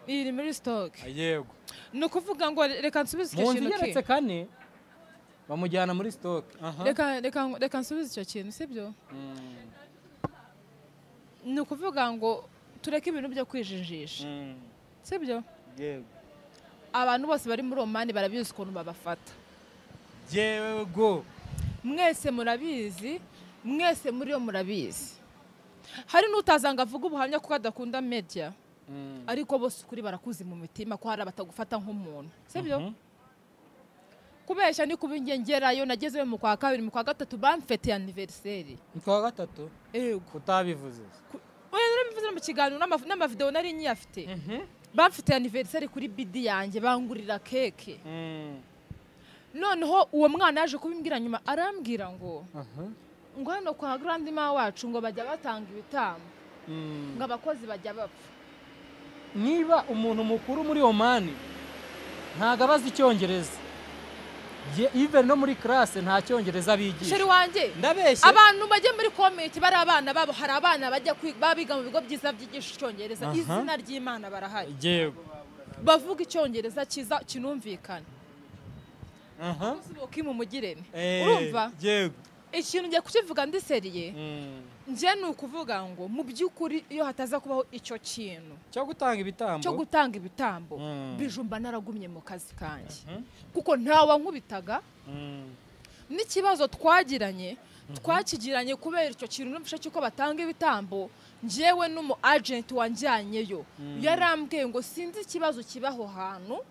Iri muri stock. Yego. Ni ukuvuga ngo reka nsubize icyo Mu nzu kintu igeretse 4 bamujyana muri stock. Reka nsubize icyo kintu, sibyo? Ni ukuvuga ngo tureke ibintu byo kwijijisha, sibyo? Yego. Abantu bose bari muri Omani barabizi ukuntu babafata. Yego. Mwese murabizi, mwese muri yo murabizi. Hari n'utazanga avuga ubuhamya kuko adakunda media. Ariko bose ukuri barakuzi mu mitima ko hari abatagufata nk'umuntu, sibyo? Kubeshya ni kuba ingengerayo nagezeyo mu kwa 2 mu kwa 3 bamfete anniversaire. Mu kwa 3? Yego. Kutabivuze. Oya narabivuze mu kiganiro n'amavideo nari nyiyafite. Bamfite anniversaire kuri bidi yanjye bangurira keke. Noneho uwo mwana yaje kubimbwira nyuma arambwira ngo ngo hano kwa grandma wacu ngo bajya batanga ibitambo, ngo abakozi bajya bapfa. Niba umuntu mukuru muri Omani ntago abazi icyongereza, even no muri classe nta cyongereza bigisha. Sheri wanjye, ndabeshye. Abantu bajya muri comment bari abana babo, hari abana bajya babiga mu bigo byiza byigisha icyongereza, izina ry'Imana barahari. Yego. Bavuga icyongereza cyiza kinumvikana. Mumugirene. Urumva? Yego. Ikintu ngiye kukivuga ndi seriye. Nje ni ukuvuga ngo mu by'ukuri iyo hataza kubaho icyo kintu cyo gutanga ibitambo, cyo gutanga ibitambo, bijumba naragumye mu kazi kanjye. Kuko ntawa nkubitaga. N'ikibazo twagiranye twakigiranye kubera icyo kintu numvishe cyuko batanga ibitambo, njyewe n'umu agent wanjyanyeyo yarambwiye ngo sinzi ikibazo kibaho hantu,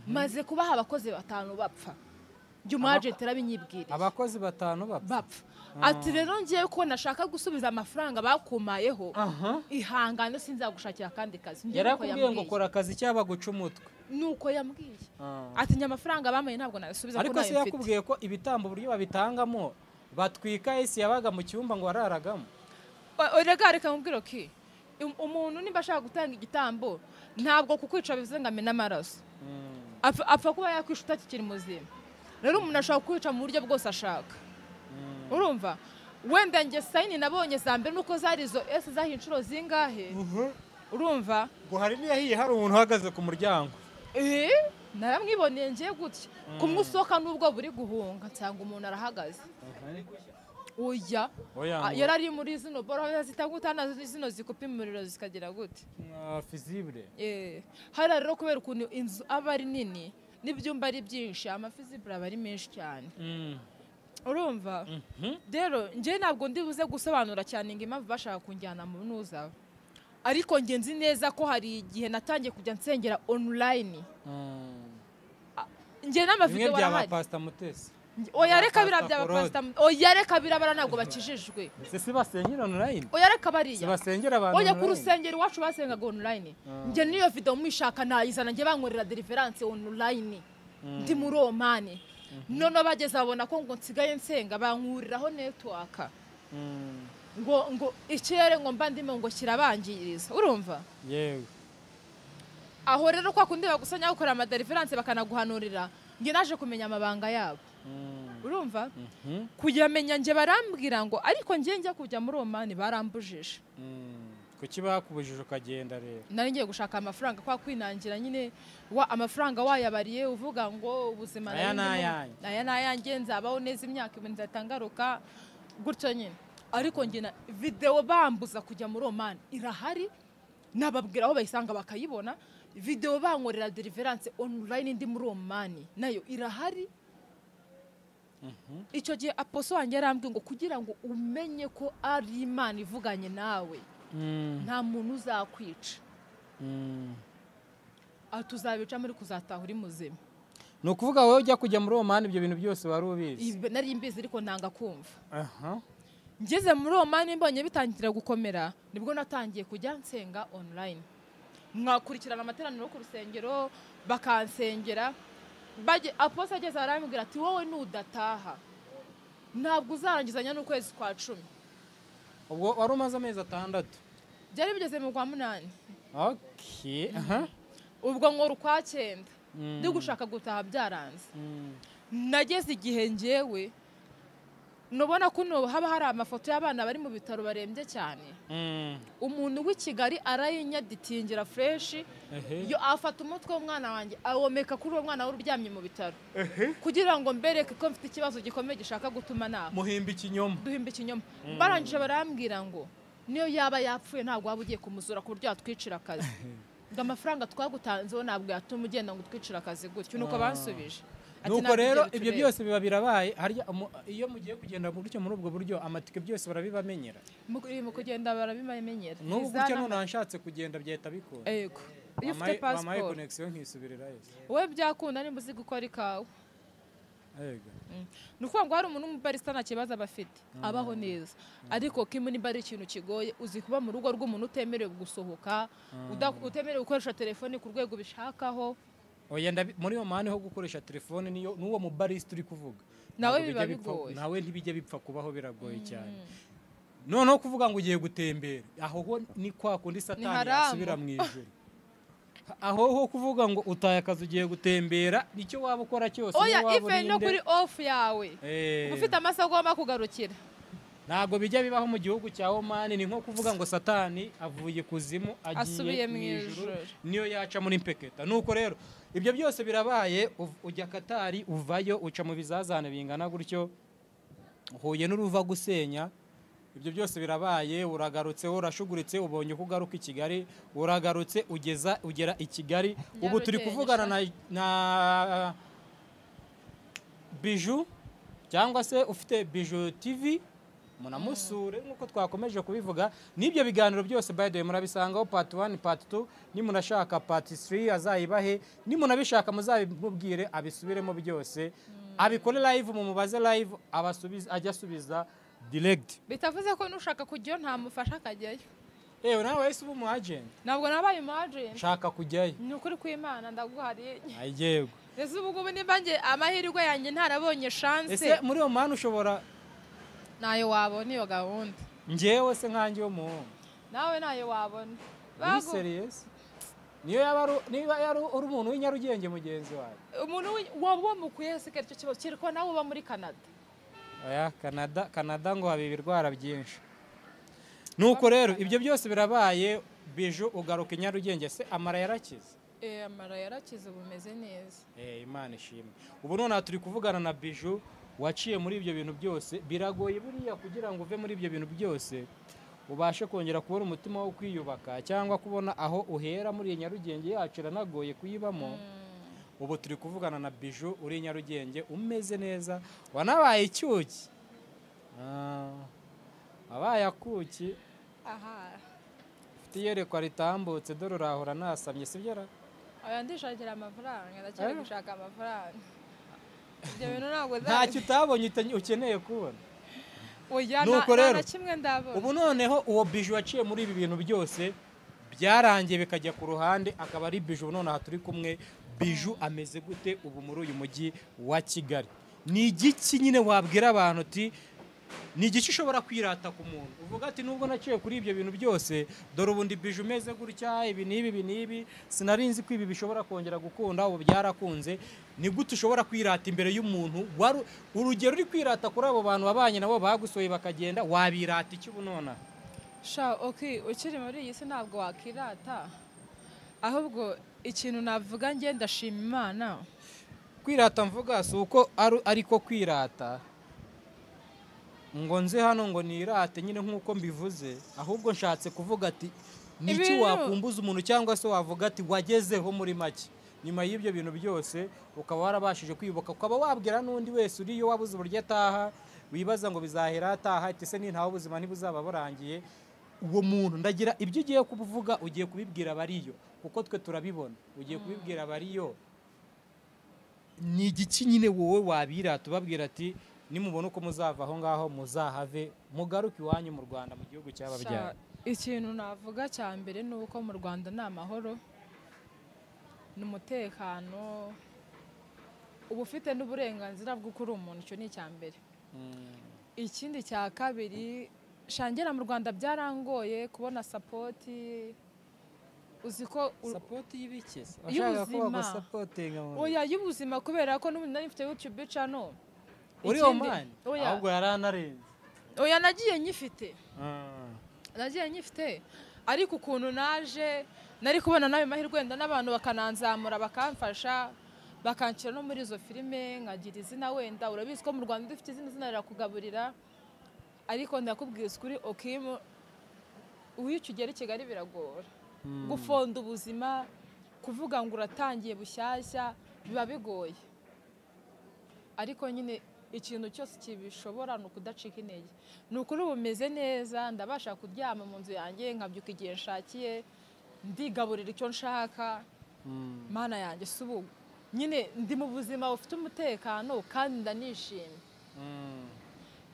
maze kubaha abakozi 5 bapfa. Umu agent arabinyibwiriye. Abakozi 5 bapfa. Ati rero ngiye ko nashaka gusubiza amafaranga bakumayeho, ihangane sinzagushakira kandi kazi. Yarakubwiye ngo kora akazi cyaba guca umutwe. Nuko yambwiye. Ati nya amafaranga bamaye ntabwo nayasubiza ko nayo mfite. Ariko se yakubwiye ko ibitambo buryo babitangamo batwika esi yabaga mu cyumba ngo wararagamo? Erega reka nkubwire ki umuntu nimba ashaka gutanga igitambo ntabwo kukwica bivuze ngo amena amaraso. Apfa kuba yakwisha utakikiri muzima. Rero umuntu ashaka kwica mu buryo bwose ashaka. Urumva? Wenda nge sayini nabonye za mbere nuko zari izo ese zahiye inshuro zingahe? Urumva? Ngo hari niyahiye hari umuntu uhagaze ku muryango. Naramwiboneye ngiye gutya. Kumwe usohoka nubwo buri guhunga nsanga umuntu arahagaze. Oya. Yarari muri zino boro zitagutana zino zikupa imuriro zikagira gute? Feasible. Hari rero kubera ukuntu inzu aba ari nini n'ibyumba ari byinshi, amafizibure aba ari menshi cyane. Urumva? Rero nje ntabwo ndibuze gusobanura cyane ngo impamvu bashaka kunjyana mu nuza. Ariko nge nzi neza ko hari igihe natangiye kujya nsengera online. Nge n'amavideo arahari. Bimwe bya Pastor Mutesi. Oya reka bira bya Pastor. Oya reka birabara ntabwo bakijijwe. Se si basengera online? Oya reka bariya. Si basengera abantu. Oya ku rusengero iwacu basengaga online. Nge niyo video mwishaka nayizana nge bankorera deliverance online. Ndi muri Omani. None bageze babona ko ngo nsigaye nsenga bankuriraho network. Ngo ikirere ngo mba ndimo ngo kirabangiriza. Urumva? Yewe. Aho rero kwa kundi bagusanya gukora ama deliverance bakanaguhanurira, nge naje kumenya amabanga yabo. Urumva? Kuyamenya nge barambwira ngo ariko nge njya kujya muri Omani barambujije. Kuki bakubujije ukagenda rero? Nari ngiye gushaka amafaranga kwa kwinangira nyine wa amafaranga wayabariye uvuga ngo ubuzima nari nayanjye nzabaho neza imyaka ibiri nzatangaruka gutyo nyine. Ariko nge na video bambuza kujya muri Omani irahari, nababwira aho bayisanga bakayibona. Video bankorera deliverance online ndi muri Omani nayo irahari. Icyo gihe aposo wanjye yarambwiye ngo kugira ngo umenye ko ari Imana ivuganye nawe, nta muntu uzakwica. Tuzabica muri kuzataha uri muzima. Ni ukuvuga wowe ujya kujya muri Omani ibyo bintu byose wari ubizi? Nari mbizi ariko nanga kumva. Ngeze muri Omani mbonye bitangira gukomera, nibwo natangiye kujya nsenga online. Mwakurikirana amateraniro ku rusengero bakansengera. Aposo ageze arambwira ati wowe nudataha ntabwo uzarangizanya n'ukwezi kwa 10. Ubwo wari umaze amezi 6. Byari bigeze mu kwa 8. Okay. Ubwo nkora ukwa 9. Ndi gushaka gutaha byaranze. Nageze igihe ngewe Nubona kuno haba hari amafoto y'abana bari mu bitaro barembye cyane. Umuntu w'i Kigali arayinyaditingira fresh, yo afata umutwe w'umwana wanjye awomeka kuri uwo mwana uryamye mu bitaro kugira ngo mbereke ko mfite ikibazo gikomeye gishaka gutuma nawe muhimba ikinyoma, duhimba ikinyoma. Barangije barambwira ngo niyo yaba yapfuye ntabwo waba ugiye kumuzura ku buryo yatwicira akazi, ngo amafaranga twagutanzeho ntabwo yatuma ugenda ngo utwicire akazi gutyo. Nuko bansubije. Nuko rero ibyo byose biba birabaye. Harya iyo mugiye kugenda gutyo muri ubwo buryo amatike byose barabibamenyera, mu kugenda barabibamenyera. N'ubu gutyo none anshatse kugenda byahita bikunda. Yego, iyo ufite passport mamaye connection nkisubirirayo wowe byakunda nimba uzi gukora ikawa. Yego, nuko ngo hari umuntu w'umubarista nta kibazo abafite abaho neza, ariko kimwe nimba ari ikintu kigoye uzi kuba mu rugo rw'umuntu utemerewe gusohoka, utemerewe gukoresha telefone ku rwego bishakaho. Oya, muri yo mani ho gukoresha telefone niyo nuwo mu barista uri kuvuga nawe biba bigoye, nawe ntibijya bipfa kubaho, biragoye cyane. Noneho kuvuga ngo ugiye gutembera aho ho ni kwa kundi Satani yasubira mu ijuru. Aho ho kuvuga ngo utaye akazi ugiye gutembera nicyo waba ukora cyose. Oya, even no kuri off yawe ufite amasaha ugomba kugarukira. Ntabwo bijya bibaho mu gihugu cya Oman. Ni nko kuvuga ngo Satani avuye kuzimu agiye mu ijuru, niyo yaca muri mpeketa. Nuko rero ibyo byose birabaye, ujya Katari uvayo uca mu bizazane bingana gutyo, uhuye n'uruva gusenya. Ibyo byose birabaye, uragarutse, urashuguritse, ubonye uko ugaruka i Kigali, uragarutse ugeza ugera i Kigali. Ubu turi kuvugana na Bijou cyangwa se ufite Bijou TV, munamusure nkuko twakomeje kubivuga. N'ibyo biganiro byose by the way murabisangaho part 1, part 2. Nimunashaka part 3 azayibahe, nimunabishaka muzabimubwire abisubiremo byose, abikore live, mumubaze live, abasubiza, ajya asubiza direct. Bitavuze ko nushaka kujyayo ntamufasha akajyayo. Ewe nawe wese ubu mu agent? Ntabwo nabaye mu agent. Nshaka kujyayo. Ni ukuri kw'Imana ndaguhariye. Ayego. Ese ubu ngubu nimba nge amahirwe yanjye ntarabonye chance. Ese muri uwo mwana ushobora nayo wabona iyo gahunda? Njyewe se nkanjye wo muhungu. Nawe nayo wabona. Ni serious? Niyo yaba niba yari uri umuntu w'inyarugenge mugenzi wawe. Umuntu waba mukuye se kercyo kibazo kiriko nawe uba muri Canada. Oya, Canada ngo haba ibirwara byinshi. Nuko rero ibyo byose birabaye, Bijou ugaruka Nyarugenge, se amara yarakize? Amara yarakize, ubu meze neza. Imana ishimwe. Ubu none turi kuvugana na Bijou waciye muri ibyo bintu byose. Biragoye buriya kugira ngo uve muri ibyo bintu byose ubashe kongera kubona umutima wo kwiyubaka cyangwa kubona aho uhera muri Nyarugenge yacu iranagoye kuyibamo. Ubu turi kuvugana na Bijou uri Nyarugenge umeze neza, wanabaye icyuki. Abaye akuki. Aha. Ufite iyerekwa ritambutse dore urahora nasamye, sibyo ra? Oya, ndishakira amafaranga, ndacyari gushaka amafaranga. Ibyo bintu ntabwo ntacyo utabonye ukeneye kubona. Oya, nta kimwe ndabona. Ubu noneho uwo Bijou waciye muri ibi bintu byose byarangiye bikajya ku ruhande, akaba ari Bijou none aha turi kumwe. Bijou ameze gute ubu muri uyu mujyi wa Kigali? Ni igiki nyine wabwira abantu uti ni igiki ushobora kwirata ku muntu uvuga ati nubwo naciye kuri ibyo bintu byose dore ubundi Bijou umeze gutya, ibi n'ibi ibi n'ibi, sinarinzi ko ibi bishobora kongera gukunda, ubu byarakunze. Ni gute ushobora kwirata imbere y'umuntu urugero uri kwirata kuri abo bantu wabanye nabo bagusoye bakagenda, wabirata iki ubu none? Sha, okay, ukiri muri iyi si ntabwo wakirata, ahubwo ikintu navuga nge ndashima Imana. Kwirata mvuga si uko ariko kwirata ngo nze hano ngo nirate nyine nkuko mbivuze, ahubwo nshatse kuvuga ati niki wakumbuza umuntu cyangwa se wavuga ati wagezeho muri make nyuma y'ibyo bintu byose ukaba warabashije kwibuka, ukaba wabwira n'undi wese uriyo wabuze uburyo ataha, wibaza ngo bizahera ataha, ati se ni ntaho ubuzima ntibuzaba burangiye. Uwo muntu ndagira ibyo ugiye kuvuga ugiye kubibwira abariyo, kuko twe turabibona, ugiye kubibwira abariyo. Ni igiki nyine wowe wabirata ubabwira ati nimubona uko muzava aho ngaho muzahave mugaruke iwanyu mu Rwanda, mu gihugu cy'ababyaye? Ikintu navuga cya mbere ni uko mu Rwanda ni amahoro, ni umutekano, uba ufite n'uburenganzira bw'uko uri umuntu, icyo ni icya mbere. Ikindi cya kabiri, shangera mu Rwanda byarangoye kubona sapoti. Uzi ko sapoti y'ibiki washaka ko bagusapotinga? Oya, y'ubuzima, kubera ko n'ubundi nari mfite YouTube channel Uri Oman ahubwo yaranarenze. Oya nagiye nyifite. Nagiye nyifite ariko ukuntu naje nari kubona nawe mahirwe wenda n'abantu bakananzamura bakamfasha bakanshyira no muri izo filime nkagira izina wenda urabizi ko mu Rwanda dufite izina rirakugaburira ariko ndakubwiza kuri Okimu uyu ugera i Kigali biragora gufonda ubuzima kuvuga ngo uratangiye bushyashya biba bigoye ariko nyine ikintu cyose kibishobora ni ukudacika intege ni ukuri ubu meze neza ndabasha kuryama mu nzu yanjye nkabyuka igihe nshakiye ndigaburira icyo nshaka mana yanjye si ubu nyine ndi mu buzima bufite umutekano kandi ndanishimye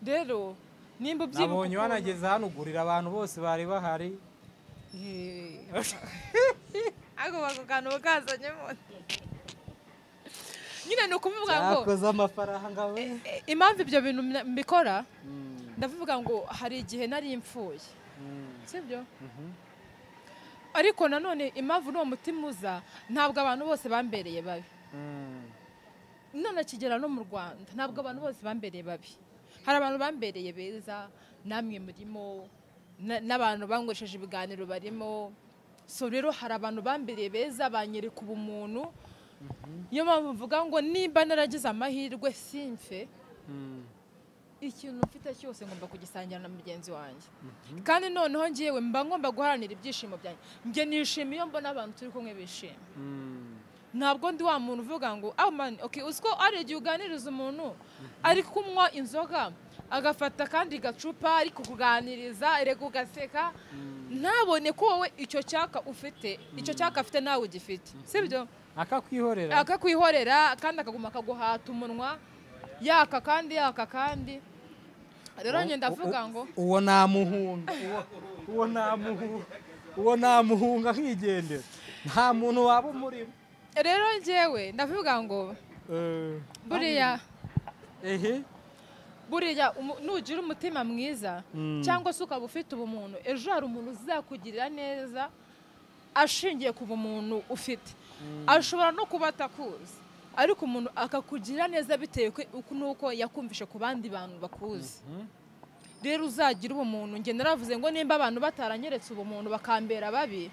rero nimba ubyibuka nabonye wanageze hano ugurira abantu bose bari bahari ako bakugana ukazanyemo nyine ni ukuvuga ngo yakoze amafaranga we impamvu ibyo bintu mbikora ndavuga ngo hari igihe nari mfuye sibyo ariko nanone impamvu n'uwo mutima uza ntabwo abantu bose bambereye babi none kigera no mu Rwanda ntabwo abantu bose bambereye babi hari abantu bambereye beza namwe murimo n'abantu bangoresheje ibiganiro barimo so rero hari abantu bambereye beza banyereka ubumuntu niyo mpamvu mvuga ngo nimba naragize amahirwe simfe ikintu mfite cyose ngomba kugisangira na mugenzi wanjye kandi noneho ngiyewe mba ngomba guharanira ibyishimo byanjye njye nishimiye iyo mbona abantu turi kumwe bishimye ntabwo ndi wa muntu uvuga ngo oh man okay uziko ari igihe uganiriza umuntu ari kunywa inzoga agafata kandi gacupa ari kukuganiriza erega ugaseka ntabone ko wowe icyo cyaka ufite icyo cyaka afite nawe ugifite sibyo akakwihorera akakwihorera kandi akaguma akaguhata umunwa yaka kandi yaka kandi rero njye ndavuga ngo uwo namuhunga uwo namuhunga nkigendera nta muntu waba umurimo rero njyewe ndavuga ngo buriya buriya nugira umutima mwiza cyangwa se ukaba ufite ubumuntu ejo hari umuntu uzakugirira neza ashingiye ku bumuntu ufite ashobora no kuba atakuzi ariko umuntu akakugirira neza bitewe n'uko yakumvishe ku bandi bantu bakuzi rero uzagira ubumuntu njye naravuze ngo nimba abantu bataranyeretse ubumuntu bakambera babi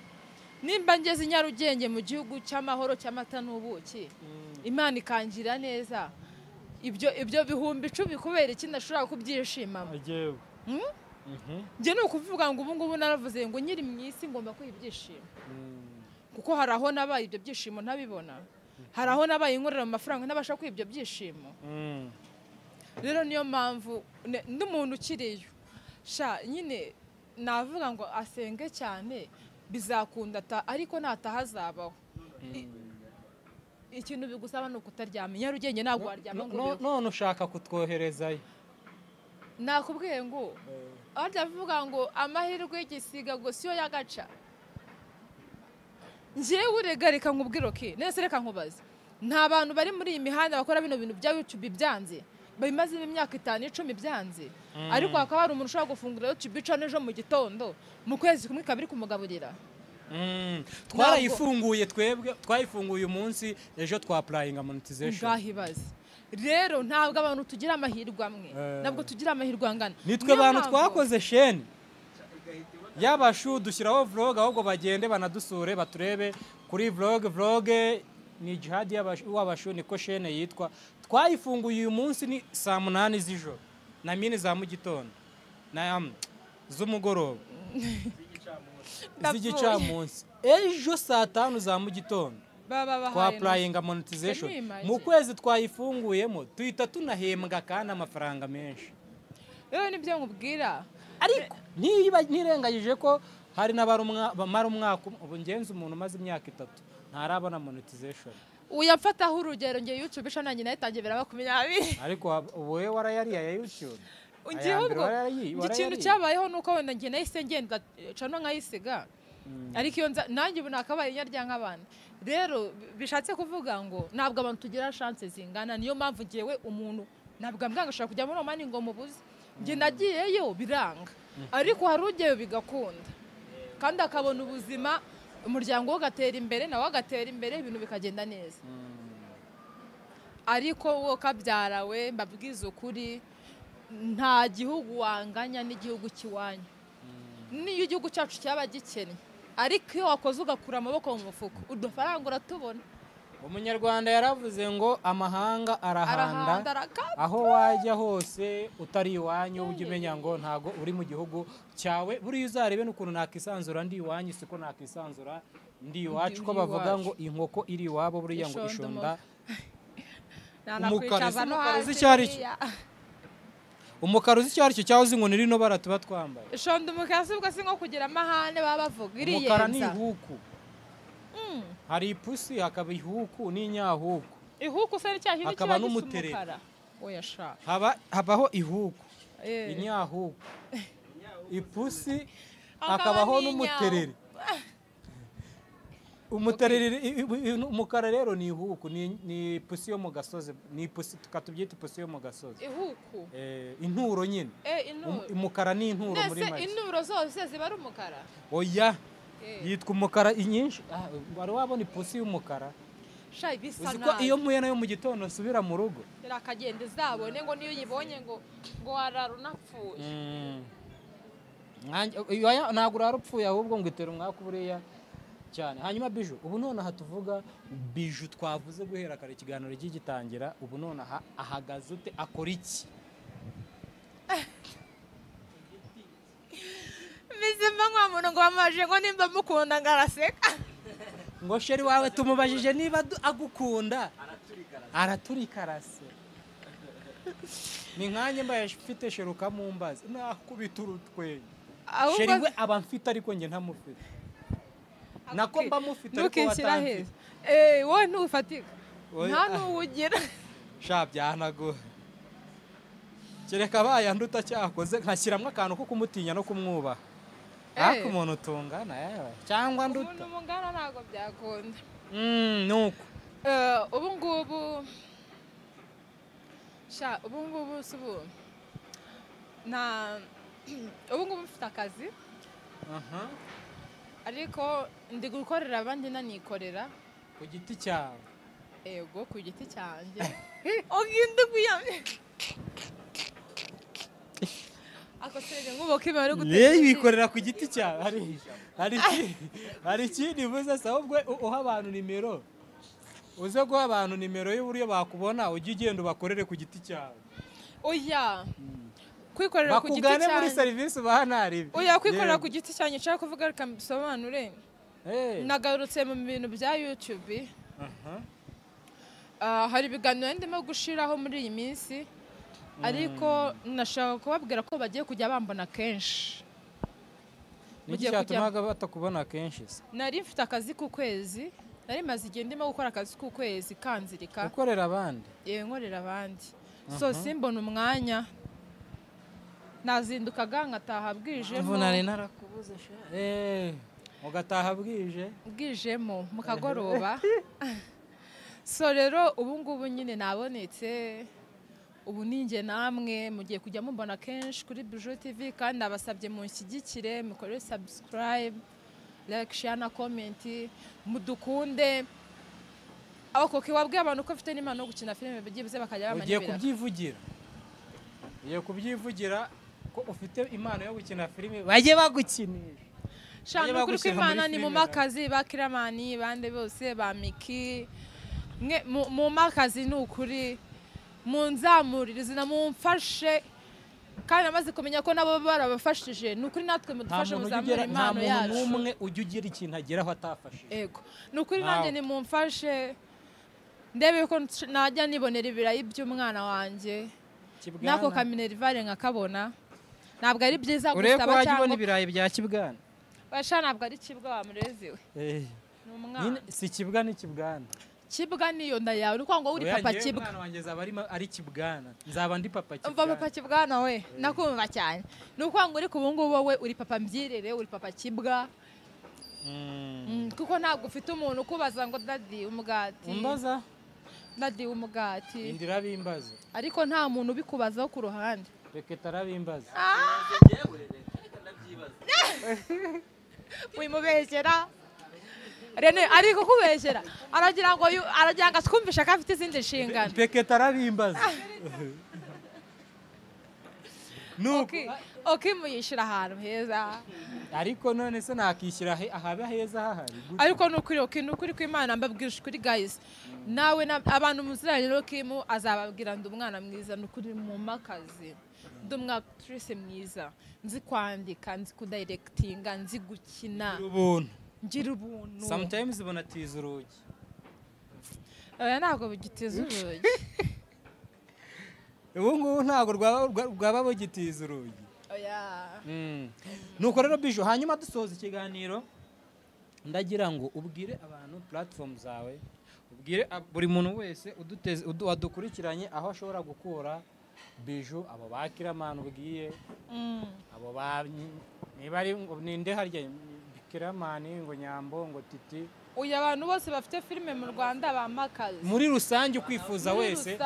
nimba ngeze i Nyarugenge mu gihugu cy'amahoro cy'amata n'ubuki Imana ikangira neza ibyo 10,000 kubera iki ndashobora kubyishimamo njye ni ukuvuga ngo ubu ngubu naravuze ngo nkiri mu isi ngomba kwiha ibyishimo kuko hari aho nabaye ibyo byishimo ntabibona hari aho nabaye inkorera mu mafaranga ntabasha kwiha ibyo byishimo rero niyo mpamvu n'umuntu ukiriyo sha nyine navuga ngo asenge cyane bizakunda ariko natahazabaho ikintu bigusaba ni ukutaryama Nyarugenge ntabwo waryama ngo none ushaka kutwoherezayo nakubwiye ngo avuga ngo amahirwe y'igisiga ngo siyo yagaca njyewe urega reka nkubwire oke nese reka nkubaze nta bantu bari muri iyi mihanda bakora bino bintu bya YouTube byanze babimazemo imyaka 5 10 byanze ariko hakaba hari umuntu ushobora gufungura YouTube ica n'ejo mu gitondo mu kwezi kumwe kabiri kumugaburira twarayifunguye twebwe twayifunguye umunsi ejo twapurayinga monetization ngahibaze rero ntabwo abantu tugira amahirwe amwe ntabwo tugira amahirwe angana nitwe bantu twakoze sheni y'abashu dushyiraho vlog ahubwo bagende banadusure baturebe kuri vlog ni Jihad w'abashu niko shene yitwa twayifunguye uyu munsi ni saa 8 z'ijoro na mini za mu gitondo na z'umugoroba z'igicamunsi ejo saa 5 za mu gitondo twapurayinga monetization mu kwezi twayifunguyemo tuhita tunahembwa kandi amafaranga menshi rero nibyo nkubwira ariko ntirengagije ko hari n'abamara umwaka ubu ngenzi umuntu umaze imyaka 3 ntarabona monetization uyamfataho urugero ngiye YouTube isha nanjye nayitangiye 2020 ariko wowe warayariye ya YouTube ngiye ubwo ikintu cyabayeho nuko wenda ngiye nahise ngenda cano nkayisiga ariko iyo nanjye ubu nakabaye nyarya nk'abandi rero bishatse kuvuga ngo ntabwo abantu tugira chance zingana niyo mpamvu ngewe umuntu ntabwo ambwanga ashobora kujya muri Omani ngo mubuze nge nagiyeyo biranga ariko hari ugiyeyo bigakunda kandi akabona ubuzima umuryango we ugatera imbere nawe agatera imbere ibintu bikagenda neza. Ariko wowe kabyarawe mbabwiza ukuri, nta gihugu wanganya n'igihugu kiwanyu. Niyo igihugu cyacu cyaba gikennye, ariko iyo wakoze ugakura amaboko mu mufuko, udufaranga uratubona. Umunyarwanda yaravuze ngo amahanga arahanda, aho wajya hose utari iwanyu ujye umenya ngo ntago uri mu gihugu cyawe. Buriya uzarebe n'ukuntu nakisanzura ndi iwanyu siko nakisanzura ndi iwacu, ko bavuga ngo inkoko iri iwabo buriya ngo ishonda. Umukara uzi icyo ari cyo cyangwa uzi ngo ni rino bara tuba twambaye. Ishonda umukara si ubwo si nko kugira amahane baba bavuga iriyenza. Umukara ni ihuku. Hari ipusi hakaba ihuku n'inyahuku. Ihuku se ni cya kintu kiba gisa umukara. Oya sha. Habaho ihuku, inyahuku, ipusi, hakabaho n'umutereri. Umutereri umukara rero ni ihuku, ni ipusi yo mu gasozi, ni ipusi tukatubyita ipusi yo mu gasozi. Ihuku. Inturo nyine. Inturo. Umukara ni inturo muri make. Nese inturo zose ziba ari umukara? Oya. Yitwa umukara inyinshi. Wari wabona ipusi y'umukara? Sha bisa nabi. Uziko iyo mpuye nayo mu gitondo nsubira mu rugo. Irakagenda izabone ngo niyo uyibonye ngo warara unapfuye. Ntabwo urara upfuye ahubwo ngo itera umwaka buriya cyane. Hanyuma Bijou, ubu nonaha tuvuga Bijou twavuze guhera kare ikiganiro gigitangira, ubu nonaha ahagaze ute, akora iki? Mizima nka muntu ngo bamaje ngo nimba mukunda ngaraseka. Ngo sheri wawe tumubajije niba agukunda araturika arase. Ni nkanye mbaye mfite sheri ukamumbaza nakubita urutwenge. Sheri we aba mfite ariko nge ntamufite. Nako mba mufite ariko watamfite. Wowe ntufatika. Nta nuwugira. Sha byanago. Kereka bayanduta cyakoze nkashyiramo akantu ko kumutinya no kumwubaha. Ariko umuntu tungana yewe cyangwa nduta. Umuntu mungana ntago byakunda. Nuko. Ubu ngubu sha ubu ngubu subu na ubu ngubu mfite akazi. Ariko ndi gukorera abandi nanikorera ku giti cyawe. Ego ku giti cyanjye. Oginde kuyamye. Wikorera ku giti cyawe. Hari ikindi uvuze se ahubwo uha abantu nimero, uze guha abantu nimero y'uburyo bakubona ujye ugenda ubakorere ku giti cyawe. Oya kwikorera ku giti cyanjye bakugane muri serivisi ubaha ntaribi. Oya kwikorera ku giti cyanjye nshaka kuvuga reka mbisobanure. Nagarutse mu bintu bya YouTube. Hari ibiganiro ndimo gushiraho muri iyi minsi, ariko nashaka kubabwira ko bagiye kujya bambona kenshi. Niki cyatumaga batakubona kenshi se? Nari mfite akazi ku kwezi, nari maze igihe ndimo gukora akazi ku kwezi kanzirika. Ukorera abandi? Nkorera abandi. So simbona umwanya. Nazindukaga ngataha bwijemo. Mvunane narakubuze sha. Ugataha bwije? Bwijemo mu kagoroba. So rero ubu ngubu nyine nabonetse. Ubu ninjye namwe mugiye kujya mumbona kenshi kuri Bijou TV, kandi nabasabye munshyigikire, mukore subscribe, like, share na comment, mudukunde. Abakoke wabwiye abantu ko mfite n'impano yo gukina filime byibuze bakajya bamenya. Ugiye kubyivugira. Ugiye kubyivugira ko ufite impano yo gukina filime bajye bagukinisha. Sha nukuri ko Imana ni mu makazi ba Kiramani bande bose ba Miki mwe mu makazi ni ukuri munzamuririze na mumfashe, kandi amaze kumenya ko nabo barabafashije ni ukuri natwe mudufashe muzamura impano yacu. Nta muntu n'umwe ujya ugira ikintu ageraho atafashije. Ego ni ukuri nanjye ni mumfashe ndebe ko najya nibonera ibirayi by'umwana wanjye nako kaminerivare nkakabona. Ntabwo ari byiza gusaba cyangwa ubona ibirayi bya Kibwana. Basha ntabwo ari Kibwa wa murezi we. Ni umwana. Si Kibwa ni Kibwana. Kibwa niyo nda yawe uri kwanga uri papa Kibwa. Umwana wanjye zaba ari Kibwana. Nzaba ndi papa Kibwana. Umva papa Kibwana we nakumva cyane. Ni ukwanga uri kubungu wowe uri papa mbyirere uri papa Kibwa. Kuko ntabwo ufite umuntu ukubaza ngo daddy umugati. Umbaza? Daddy umugati. Indira bimbaza. Ariko nta muntu ubikubazaho ku ruhande. Reka tarabimbaza. Wimubeshyera. Rene ari kukubeshyera, aragira ngo aragira ngo atwumvishe ko afite izindi nshingano. Peketa arabimbaza. Oki muyishyira ahantu heza. Ariko none se nakishyira ahaba heza hahari. Ariko nukuri Oki, nukuri ko Imana mbabwira kuri guys. Nawe abantu muziranye Oki mu azababwira ndi umwana mwiza, nukuri mu makazi. Ndi umwactrice mwiza, nzi kwandika, nzi kudirectinga, nzi gukina. Ubuntu. Ngira ubuntu. Sometimes ubonatiza urugi. Oya ntabwo bugitiza urugi. Ubu ngubu ntabwo rwaba bugitiza urugi. Oya. Nuko rero Bijou, hanyuma dusoza ikiganiro ndagira ngo ubwire abantu platform zawe, ubwire buri muntu wese uduteze wadukurikiranye aho ashobora gukura Bijou, abo ba Kiramani ubwiye, abo ba niba ari ninde harya Kiramani ngo Nyambo ngo Titi. Uyu abantu bose bafite filime mu Rwanda bamakaze. Muri rusange ukwifuza wese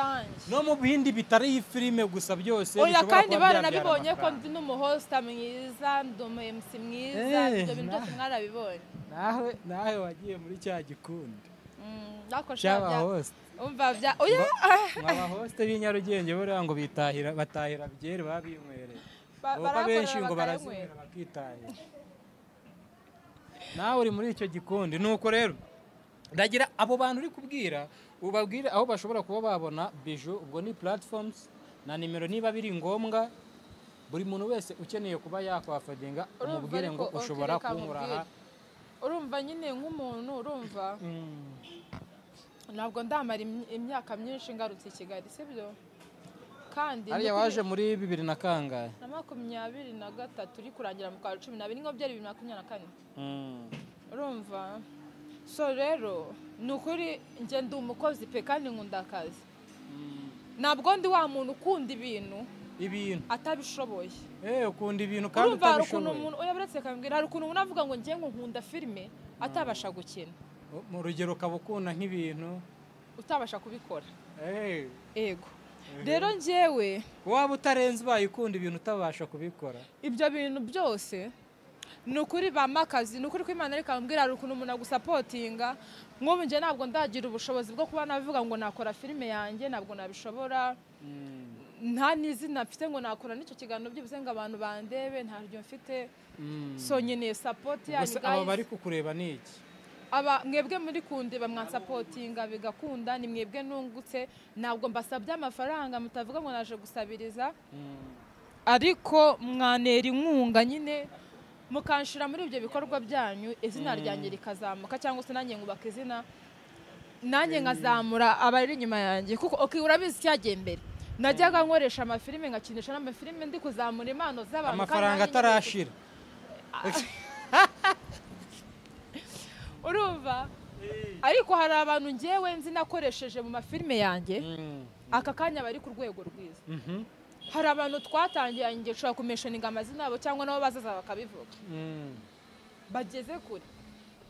no mu bindi bitari iyi filime gusa byose. Oya kandi baranabibonye ko ndi n'umuhosta mwiza, ndi umu MC mwiza, ibyo bintu byose mwarabibonye. Nawe wagiye muri cya gikundi. Cyaba host. Umva bya oya aba host b'inyarugenge buriya ngo bitahira batahira byeri babinywereye. Kuko benshi ngo barazinywera bakitahira. Nawe uri muri icyo gikundi. Nuko rero ndagira abo bantu uri kubwira ubabwire aho bashobora kuba babona Bijou, ubwo ni platforms na nimero niba biri ngombwa. Buri muntu wese ukeneye kuba yakwafadinga umubwire ngo ushobora kunkuraha. Urumva nyine nk'umuntu urumva ntabwo ndamara imyaka myinshi ngarutse i Kigali, sibyo? Kandi hariya waje muri 20 na kangahe? Na 23 uri kurangira mu kwa 12 ngo byari 2024. Urumva? So rero nukuri nje ndi umukozi pe kandi nkunda akazi. Ntabwo ndi wa muntu ukunda ibintu atabishoboye. Ukunda ibintu kandi utabishoboye. Oya buretse kambwira hari ukuntu umuntu avuga ngo ngiye ngo nkunda filime atabasha gukina. Mu rugero ukaba ukunda nk'ibintu utabasha kubikora. Ego. Rero njyewe waba utarenze ubaye ukunda ibintu utabasha kubikora. Ibyo bintu byose ni ukuri bamakazi, ni ukuri ko Imana reka mbwira hari ukuntu umuntu agusapotinga. Nk'ubu njye ntabwo ndagira ubushobozi bwo kuba navuga ngo nakora filime yanjye, ntabwo nabishobora. Nta n'izina mfite ngo nakora n'icyo kiganiro byibuze ngo abantu bandebe, ntaryo mfite. So nkeneye support yanyu guys. Aba bari kukureba ni iki? Aba mwebwe muri kundeba mwansapotinga bigakunda, ni mwebwe nungutse, ntabwo mbasabye amafaranga mutavuga ngo naje gusabiriza. Ariko mwanera inkunga nyine mukanshira muri ibyo bikorwa byanyu, izina ryanjye rikazamuka cyangwa se nanjye ngubaka izina, nanjye nkazamura abari inyuma yanjye. Kuko okay urabizi cyagiye mbere najyaga nkoresha amafilime ngakinisha n'amafilime ndi kuzamura impano z'abantu amafaranga atarashira. Urumva? Ariko hari abantu ngewe nzi nakoresheje mu mafilime yanjye aka kanya bari ku rwego rwiza. Hari abantu twatangiye nge nshobora kumeshoninga amazina yabo cyangwa nabo bazaza bakabivuga bageze kure,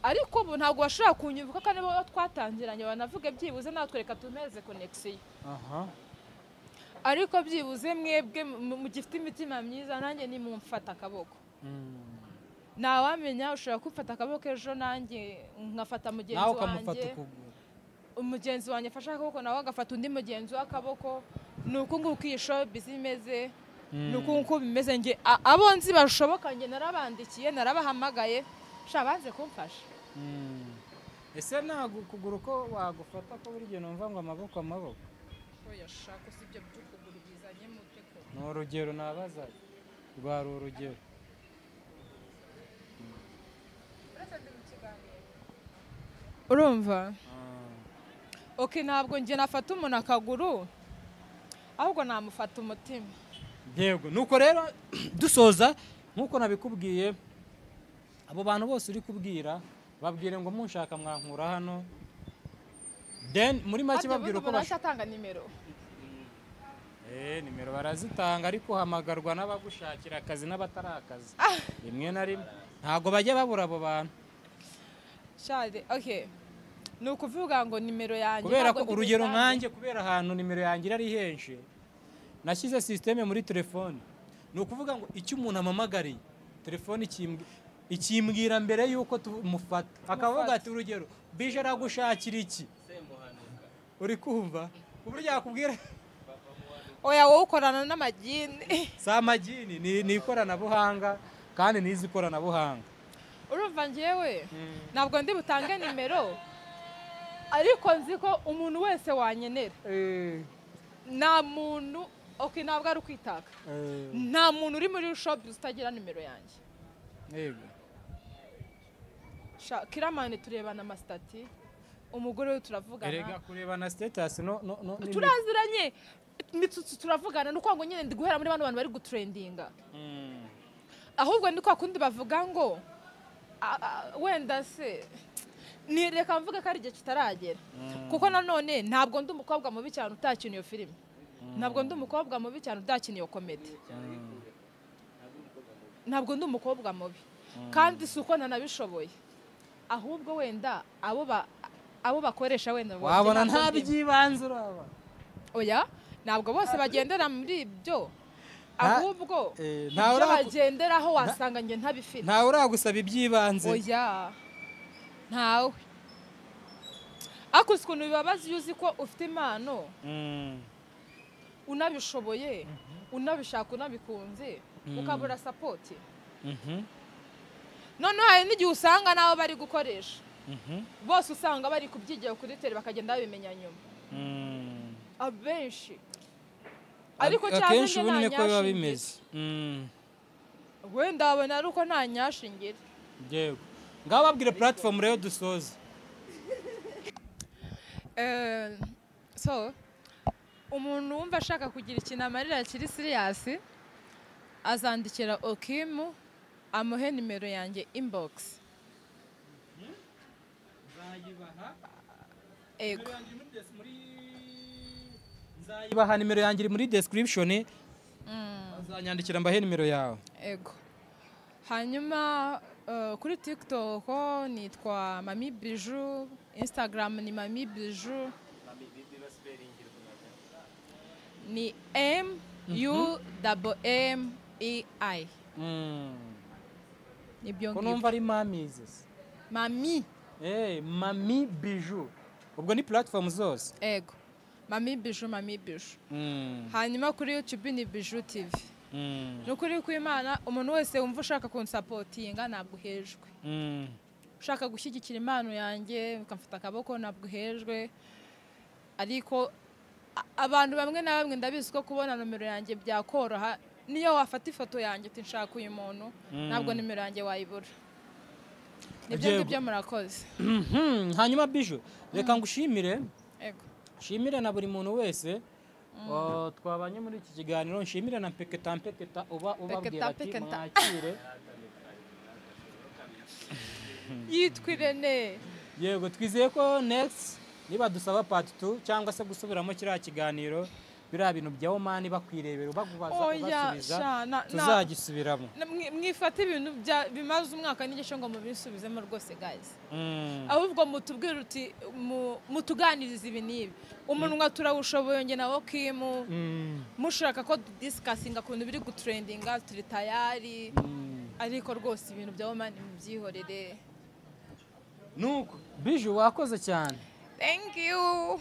ariko ubu ntabwo bashobora kunyibuka kandi bo twatangiranye banavuge byibuze natwereka tumeze connection. Ariko byibuze mwebwe mugifite imitima myiza nanjye ni mumfata akaboko. Nawamenya ushobora kumfata akaboko ejo nanjye nkafata mugenzi wanjye, umugenzi wanjye afashe akaboko nawe agafata undi mugenzi w'akaboko. Nuko nguko iyi showbiz imeze, nuko nguko bimeze. Nge abo nzi bashoboka nge narabandikiye, narabahamagaye, sha banze kumfasha. Ese ntago ukuguru ko wagufata ko buri gihe numva ngo amaboko amaboko? Oya shaka si ibyo by'ukuguru bizanye mute ko. Ni urugero nabaza rwari urugero. Urumva? Okay ntabwo nge nafata umuntu akaguru ahubwo namufata umutima. Yego, nuko rero dusoza nkuko nabikubwiye abo bantu bose uri kubwira babwire ngo munshaka mwankura hano. Then muri make babwira uko bashatanga nimero. Nimero barazitanga ariko hamagarwa n'abagushakira akazi n'abatarakazi. Rimwe na rimwe ntago bajya babura abo bantu. Shade, okay. Ni ukuvuga ngo nimero yanjye kubera ko urugero nkanjye kubera ahantu nimero yanjye ari henshi nashyize systeme muri telefone. Ni ukuvuga ngo icyo umuntu amamagariye telefone ikimbwe Ikimbwira mbere yuko tumufata akavuga ati urugero Bije aragushakira iki, uri kumva uburyo yakubwira. Oya wowe ukorana n'amagini. Si amagini, ni ikoranabuhanga kandi nizi ikoranabuhanga. Urumva njyewe ntabwo ndi butange nimero, ariko nzi ko umuntu wese wanyenera nta muntu, okay, ntabwo ari ukwitaka, nta muntu uri muri showbiz utagira nimero yanjye. Yego. Kiramani turebana amasitati, umugore we turavugana. Erega kurebana status no turaziranye, mitsutsu turavugana, nuko ngo nyine ndi guhera muri bano bantu bari gutrendinga. Ahubwo ni kwa kundi bavuga ngo wenda se ni reka mvuge ko ari igihe kitaragera, kuko nanone ntabwo ndi umukobwa mubi cyane utakina iyo filime, ntabwo ndi umukobwa mubi cyane utakina iyo komedi, ntabwo ndi umukobwa mubi kandi si uko ntanabishoboye, ahubwo wenda abo bakoresha wenda wabona nta byibanze uraba. Oya ntabwo bose bagendera muri ibyo, ahubwo ibyo bagenderaho wasanga njye ntabifite. Ntawe uragusaba ibyibanze. Oya ntawe. Ariko uzi ukuntu bibabaza iyo uzi ko ufite impano, unabishoboye, unabishaka, unabikunze, ukabura sapoti. Noneho hari n'igihe usanga n'abo bari gukoresha bose usanga bari kubyigira kuri tele bakagenda babimenya nyuma abenshi. Ariko akenshi ubu niko biba bimeze. Wenda wabona ari uko nta nyashingira. Yego. Ngaho babwire platform rero dusoze. So umuntu wumva ashaka kugira ikintu amarira kiri serious azandikira Okimu amuhe nimero yanjye inbox. Nzayibaha. Ego. Nzayibaha nimero yanjye iri muri description. Azanyandikira mbahe nimero yawe. Ego. Hanyuma kuri TikTok nitwa Mami Bijou, Instagram ni Mami Bijou. Ni M U M M E I. Nibyo Ko ngibyo. numva ari mamizi. Mami. Mami Bijou. Ubwo ni platform zose. Ego. Mami Bijou, Mami Bijou. Hanyuma kuri YouTube ni Bijou TV. Nukuri kw'Imana umuntu wese wumva ushaka kunsapotinga ntabwo uhejwe. Ushaka gushyigikira impano yanjye ukamfata akaboko ntabwo uhejwe. Ariko abantu bamwe na bamwe ndabizi ko kubona nomero yanjye byakoroha, niyo wafata ifoto yanjye uti nshaka uyu muntu, ntabwo nimero yanjye wayibura. Nibyo ngibyo, murakoze. Hanyuma Bijou, reka ngushimire. Ego. Nshimire na buri muntu wese twabanye muri iki kiganiro, nshimire na Mpeketa Mpeketa uba ubabwira ati Peketa. mwakire. Yitwa Irene. Yego, twizeye ko next niba dusaba part 2 cyangwa se gusubiramo kiriya kiganiro, biriya bintu bya Omani bakwirebera bakubaza Oya, ubasubiza, sha, tuzagisubiramo. Mwifate ibintu bimaze umwaka n'igice ngo mubisubizemo rwose guys. Ahubwo mutubwire uti mutuganirize ibi n'ibi. Umunwa turawushoboye njye na Okimu. Mushaka ko discussinga ku bintu biri gutrendinga turi tayari. Ariko rwose ibintu bya Omani mubyihorere. Nuko Bijou wakoze cyane. Thank you.